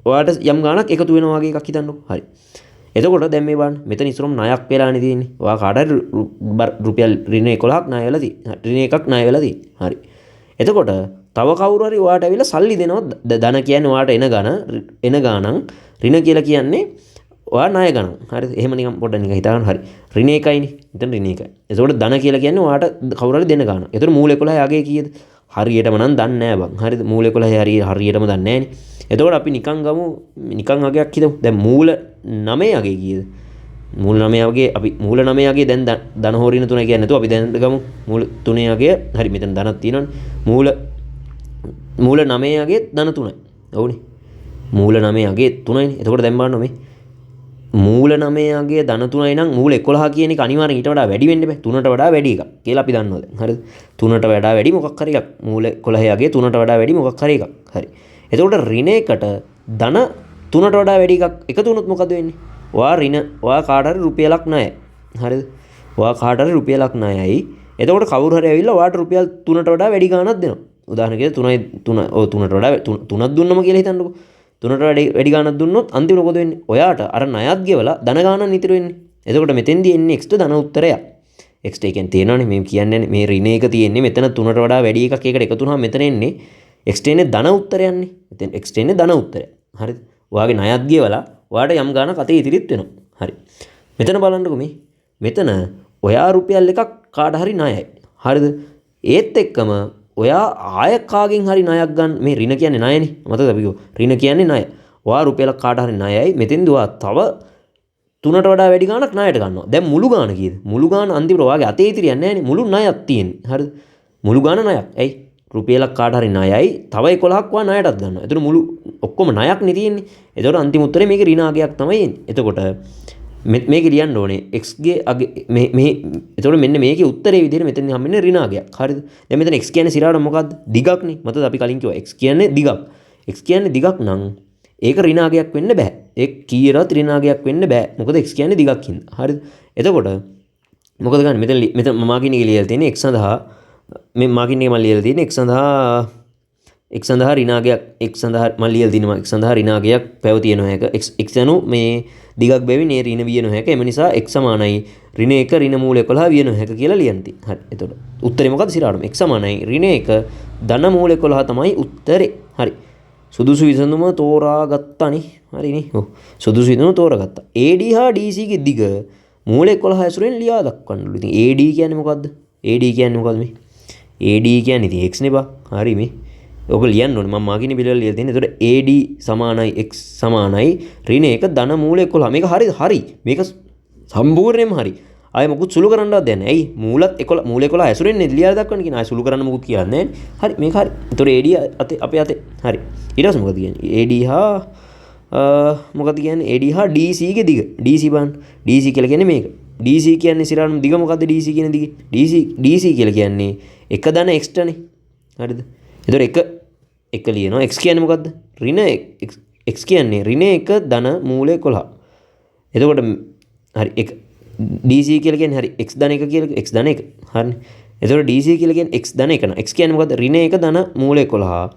ඔයාට යම් ගාණක් එකතු වෙනවා වගේ එකක් හිතන්නකෝ. හරි, එතකොට දැන් මේ බලන්න මෙතන ඉස්සරම ණයක් වෙලානේ තියෙන්නේ. ඔයා කාට හරි රුපියල් ඍණ 11ක් ණය වෙලා තියෙන්නේ. හරි, ඍණ එකක් ණය වෙලා තියෙන්නේ. හරි, එතකොට තව කවුරු හරි ඔයාට ඇවිල්ලා සල්ලි දෙනවා. ධන කියන්නේ ඔයාට එන ගාන, එන ගානක්. ඍණ කියලා කියන්නේ ඔයා ණය ගණන්. හරිද? එහෙම නිකන් පොඩ්ඩක් නිකන් හිතා ගන්න. හරි, ඍණ එකයිනේ. මෙතන ඍණ එකයි. එතකොට ධන කියලා කියන්නේ ඔයාට කවුරු හරි දෙන ගාන. එතකොට මූල 11 යගේ කීයද? හරියටම නම් දන්නේ නෑ බං. හරිද? මූල 11 හරියටම දන්නේ නෑනේ. එතකොට අපි නිකන් ගමු, නිකන් අගයක් හිතමු. දැන් මූල 9 අගේ කීයද? මූල 9 අගේ අපි මූල 9 අගේ දැන් ධන හෝ ඍණ 3 කියන්නේ නැතුව අපි දැන් ගමු මූල 3 අගේ. හරි, මෙතන ධනක් තියෙනවනේ. මූල 9 අගේ ධන 3යි. ඔව්නේ. මූල 9 අගේ 3යිනේ. එතකොට දැන් බලන්න මේ මූල 9 අගේ ධන 3යි නම් මූල 11 කියන එක අනිවාර්යෙන් ඊට වඩා වැඩි වෙන්න බෑ. 3ට වඩා වැඩි එකක් කියලා අපි දන්නවා දැන්. හරිද? 3ට වඩා වැඩි මොකක් හරි එකක්. මූල 11 අගේ 3ට වඩා වැඩි මොකක් හරි එකක්. හරි. එතකොට ඍණ එකට ධන 3ට වඩා වැඩි එකක් එකතු වුණොත් මොකද වෙන්නේ? ඔයා ඍණ, ඔයා කාට හරි රුපියලක් ණයයි. හරිද? ඔයා කාට හරි රුපියලක් ණයයි. එතකොට කවුරු හරි ඇවිල්ලා ඔයාට රුපියල් 3ට වඩා වැඩි ගාණක් දෙනවා. උදාහරණයක් විදිහට තුනයි, තුන, ඔව්, තුනට වඩා තුනක් දුන්නම කියලා හිතන්නකෝ. තුනට වැඩි ගාණක් දුන්නොත් අන්තිමට මොකද වෙන්නේ? ඔයාට අර ණයත් ගෙවලා ධන ගාණක් ඉතුරු වෙන්නේ. එතකොට මෙතෙන්දී එන්නේ x ට ධන උත්තරයක්. x ට ඒ කියන්නේ තේරෙනවනේ මේ කියන්නේ මේ ඍණ එක තියෙන්නේ මෙතන 3ට වඩා වැඩි එකක් ඒකට එකතු වුණාම මෙතන එන්නේ x ට එන්නේ ධන උත්තරයන්නේ. මෙතෙන් x ට එන්නේ ධන උත්තරයක්. හරිද? ඔයාගේ ණයත් ගෙවලා ඔයාට යම් ගාණක් අතේ ඉතිරිත් වෙනවා. හරි. මෙතන බලන්නකෝ මේ. මෙතන ඔයා රුපියල් එකක් කාට හරි ණයයි. හරිද? ඒත් එක්කම ඔයා ආය කාගෙන් හරි ණයක් ගන්න. මේ ඍණ කියන්නේ ණයනේ. මතකද අපි කිව්වා? ඍණ කියන්නේ ණය. ඔයා රුපියලක් කාට හරි ණයයි. මෙතෙන්දී ඔයා තව 3ට වඩා වැඩි ගාණක් ණයට ගන්නවා. දැන් මුළු ගාණ කීයද? මුළු ගාණ අන්තිමට ඔයාගේ අතේ ඉතිරියන්නේ නෑනේ. මුළු ණයක් තියෙන්නේ. හරිද? මුළු ගාණ ණයක්. ඇයි? රුපියලක් කාට හරි ණයයි. තව 11ක් ඔයා ණයටත් ගන්නවා. එතකොට මුළු ඔක්කොම ණයක් නේ තියෙන්නේ. එතකොට අන්තිම උත්තරේ මේකේ ඍණ අගයක් තමයි එන්නේ. එතකොට මේක ලියන්න ඕනේ x ගේ අගේ මේ එතකොට මෙන්න මේකේ උත්තරේ විදිහට මෙතන හම්බෙන්නේ ඍණ අගයක්. හරිද? දැන් මෙතන x කියන්නේ සිරාවට මොකද්ද? දිගක්නේ. මතකද අපි කලින් කිව්වා x කියන්නේ දිගක්. x කියන්නේ දිගක් නම් ඒක ඍණ අගයක් වෙන්න බෑ. ඒ කීයටවත් ඍණ අගයක් වෙන්න බෑ. මොකද x කියන්නේ දිගක් හින්දා. හරිද? එතකොට මොකද ගන්න? මෙතන මාකින් එක ලියලා තියෙන්නේ x සඳහා මේ මාකින් එක මම ලියලා තියෙන්නේ x සඳහා x සඳහා ඍණ අගයක් x සඳහා මම ලියලා තිනවා x සඳහා ඍණ අගයක් පැවතිය නොහැක. x යනු මේ දිගක් බැවින් ඒ ඍණ විය නොහැක. එම නිසා x සමානයි ඍණ 1 ඍණ මූල 11 විය නොහැක කියලා ලියන්න තියෙන්නේ. හරි. එතකොට උත්තරේ මොකද්ද සිරාටම? x සමානයි ඍණ 1 ධන මූල 11 තමයි උත්තරේ. හරි. සුදුසු විසඳුම තෝරාගත්තානේ. හරිනේ. ඔව්. සුදුසු විසඳුම තෝරාගත්තා. AD හා DC ගේ දිග මූල 11 ඇසුරෙන් ලියා දක්වන්නලු. ඉතින් AD කියන්නේ මොකද්ද? AD කියන්නේ මොකද්ද මේ? AD කියන්නේ ඉතින් x නේ බා. හරි මේ. ඔක ලියන්න ඕනේ. මම මාකිනේ පිළිවෙල ලියලා තියෙන්නේ. එතකොට AD සමානයි x සමානයි ඍණ 1 ධන මූල 11. මේක හරිද? හරි. මේක සම්පූර්ණයෙන්ම හරි. ආයෙ මොකුත් සුළු කරන්නවත් දෙයක් නැහැ. ඇයි? මූලත් 11 මූල 11 ඇසුරෙන් ලියා දක්වන්න කියන. ආයෙ සුළු කරන්න මොකුත් කියන්නේ නැහැ. හරි මේක හරි. එතකොට AD අතේ අපේ අතේ. හරි. ඊට පස්සේ මොකද කියන්නේ? AD හා මොකද කියන්නේ? AD හා DC ගේ දිග. DC බලන්න. DC කියලා කියන්නේ මේක. DC කියන්නේ සිරානම් දිග මොකද්ද DC කියන දිග? DC කියලා කියන්නේ 1 ධන x ටනේ. හරිද? එතකොට 1 1 ලියනවා. x කියන්නේ මොකද්ද? ඍණ x කියන්නේ ඍණ 1 ධන මූල 11. එතකොට හරි 1 DC කියලා කියන්නේ හරි x ධන 1 කියලා x ධන 1. හරිනේ. එතකොට DC කියලා කියන්නේ x ධන 1 න. x කියන්නේ මොකද්ද? ඍණ 1 ධන මූල 11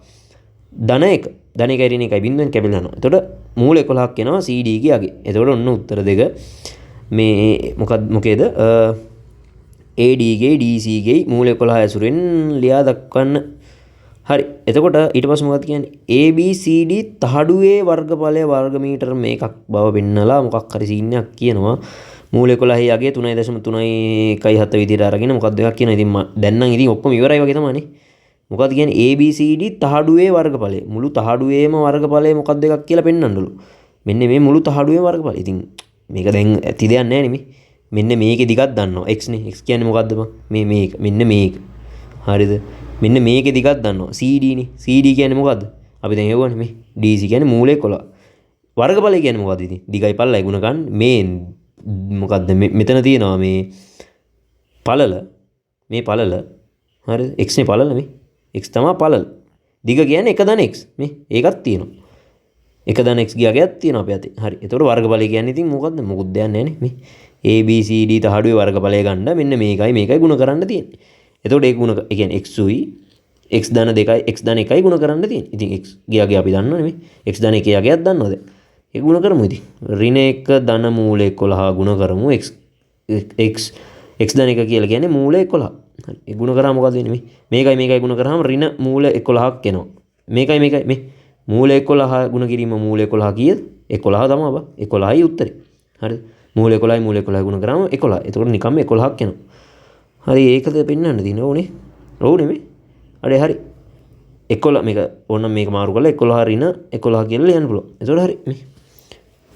ධන 1. ධන 1 ඍණ 1 බිඳුවෙන් කැපිලා යනවා. එතකොට මූල 11ක් එනවා CD ගේ අගේ. එතකොට ඔන්න උත්තර දෙක මේ මොකක්ද මොකේද? AD ගේ DC ගේ මූල 11 ඇසුරෙන් ලියා දක්වන්න. හරි. එතකොට ඊට පස්සේ මොකක්ද කියන්නේ? ABCD තහඩුවේ වර්ගඵලය වර්ග මීටර මේකක් බව පෙන්නලා මොකක් හරි සීන් එකක් කියනවා. මූල 11 අගේ 3.317 විදිහට අරගෙන මොකක්ද එකක් කියනවා. ඉතින් දැන් නම් ඉතින් ඔක්කොම ඉවරයි වගේ තමයිනේ. මොකක්ද කියන්නේ? ABCD තහඩුවේ වර්ගඵලය. මුළු තහඩුවේම වර්ගඵලය මොකක්ද එකක් කියලා පෙන්වන්නලු. මෙන්න මේ මුළු තහඩුවේම වර්ගඵලය. ඉතින් මේක දැන් ඇති දෙයක් නෑ නේ මේ. මෙන්න මේකේ දිගක් දන්නවා. x නේ. x කියන්නේ මොකද්ද බං? මේ මේක. මෙන්න මේක. හරිද? මෙන්න මේකේ දිගක් දන්නවා. CD නේ. CD කියන්නේ මොකද්ද? අපි දැන් හෙව්වනේ මේ. DC කියන්නේ මූල 11. වර්ගඵලය කියන්නේ මොකද්ද ඉතින්? දිගයි පළලයි ගුණ ගන්න. මේ මොකද්ද මෙතන තියෙනවා මේ පළල. මේ පළල. හරිද? x නේ පළල මේ. x තමයි පළල. දිග කියන්නේ 1 ධන x මේ. ඒකක් තියෙනවා. 1 ධන x ගියාගයක් තියෙනවා අපේ අතේ. හරි. එතකොට වර්ගඵලය කියන්නේ ඉතින් මොකද්ද? මොකුත් දෙයක් නැහැ නේ මේ. A B C D තහඩුවේ වර්ගඵලය ගන්න මෙන්න මේකයි මේකයි ගුණ කරන්න තියෙන්නේ. එතකොට ඒක ගුණ ඒ කියන්නේ x උයි x ධන 2යි x ධන 1යි ගුණ කරන්න තියෙන්නේ. ඉතින් x ගියාගේ අපි දන්නවනේ මේ. x ධන 1 යගයක් දන්නවා දැන්. ඒක ගුණ කරමු ඉතින්. ඍණ 1 ධන මූල 11 ගුණ කරමු x x x ධන 1 කියලා කියන්නේ මූල 11. හරි. ඒ ගුණ කරාම මොකද වෙන්නේ මේ? මේකයි මේකයි ගුණ කරාම ඍණ මූල 11ක් එනවා. මේකයි මේකයි මේ මූල 11 ගුණ කිරීම මූල 11 කීයද? 11 තමයි බා. 11යි උත්තරේ. හරිද? මූල 11යි මූල 11 ගුණ කරාම 11. එතකොට නිකම්ම 11ක් එනවා. හරි ඒකද පෙන්වන්න තියෙන්නේ. ඕනේ. ඔව් නෙමෙයි. අඩේ හරි. 11 මේක ඕනනම් මේක මාරු කරලා 11 ඍණ 11 කියලා ලියන්න පුළුවන්. එතකොට හරි මේ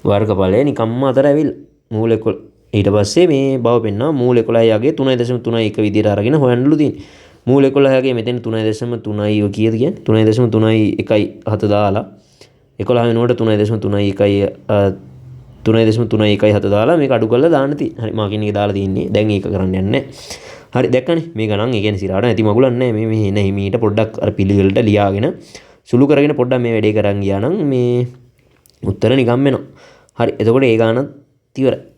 වර්ගඵලය නිකම්ම අතර ඇවිල්ලා මූල 11 ඊට පස්සේ මේ බව පෙන්නවා මූල 11 යගේ 3.31 විදියට අරගෙන හොයන්නලු තියෙන්නේ. මූල 11 යගේ මෙතෙන් 3.3යි ඔය කීයද කියන්නේ? 3.317 දාලා 11 වෙනුවට 3.31 3.317 දාලා මේක අඩු කරලා දාන්න තියෙන්නේ. හරි මාකින් එක දාලා තින්නේ. දැන් ඒක කරන්න යන්නේ නැහැ. හරි දැක්කනේ මේ ගණන් ඒ කියන්නේ සිරාට නැති මගුලක් නැහැ. මේ මේ එන හිමීට පොඩ්ඩක් අර පිළිවෙලට ලියාගෙන සුළු කරගෙන පොඩ්ඩක් මේ වැඩේ කරන් ගියා නම් මේ උත්තර නිකම් එනවා. හරි එතකොට ඒ ගානත් ඉවරයි.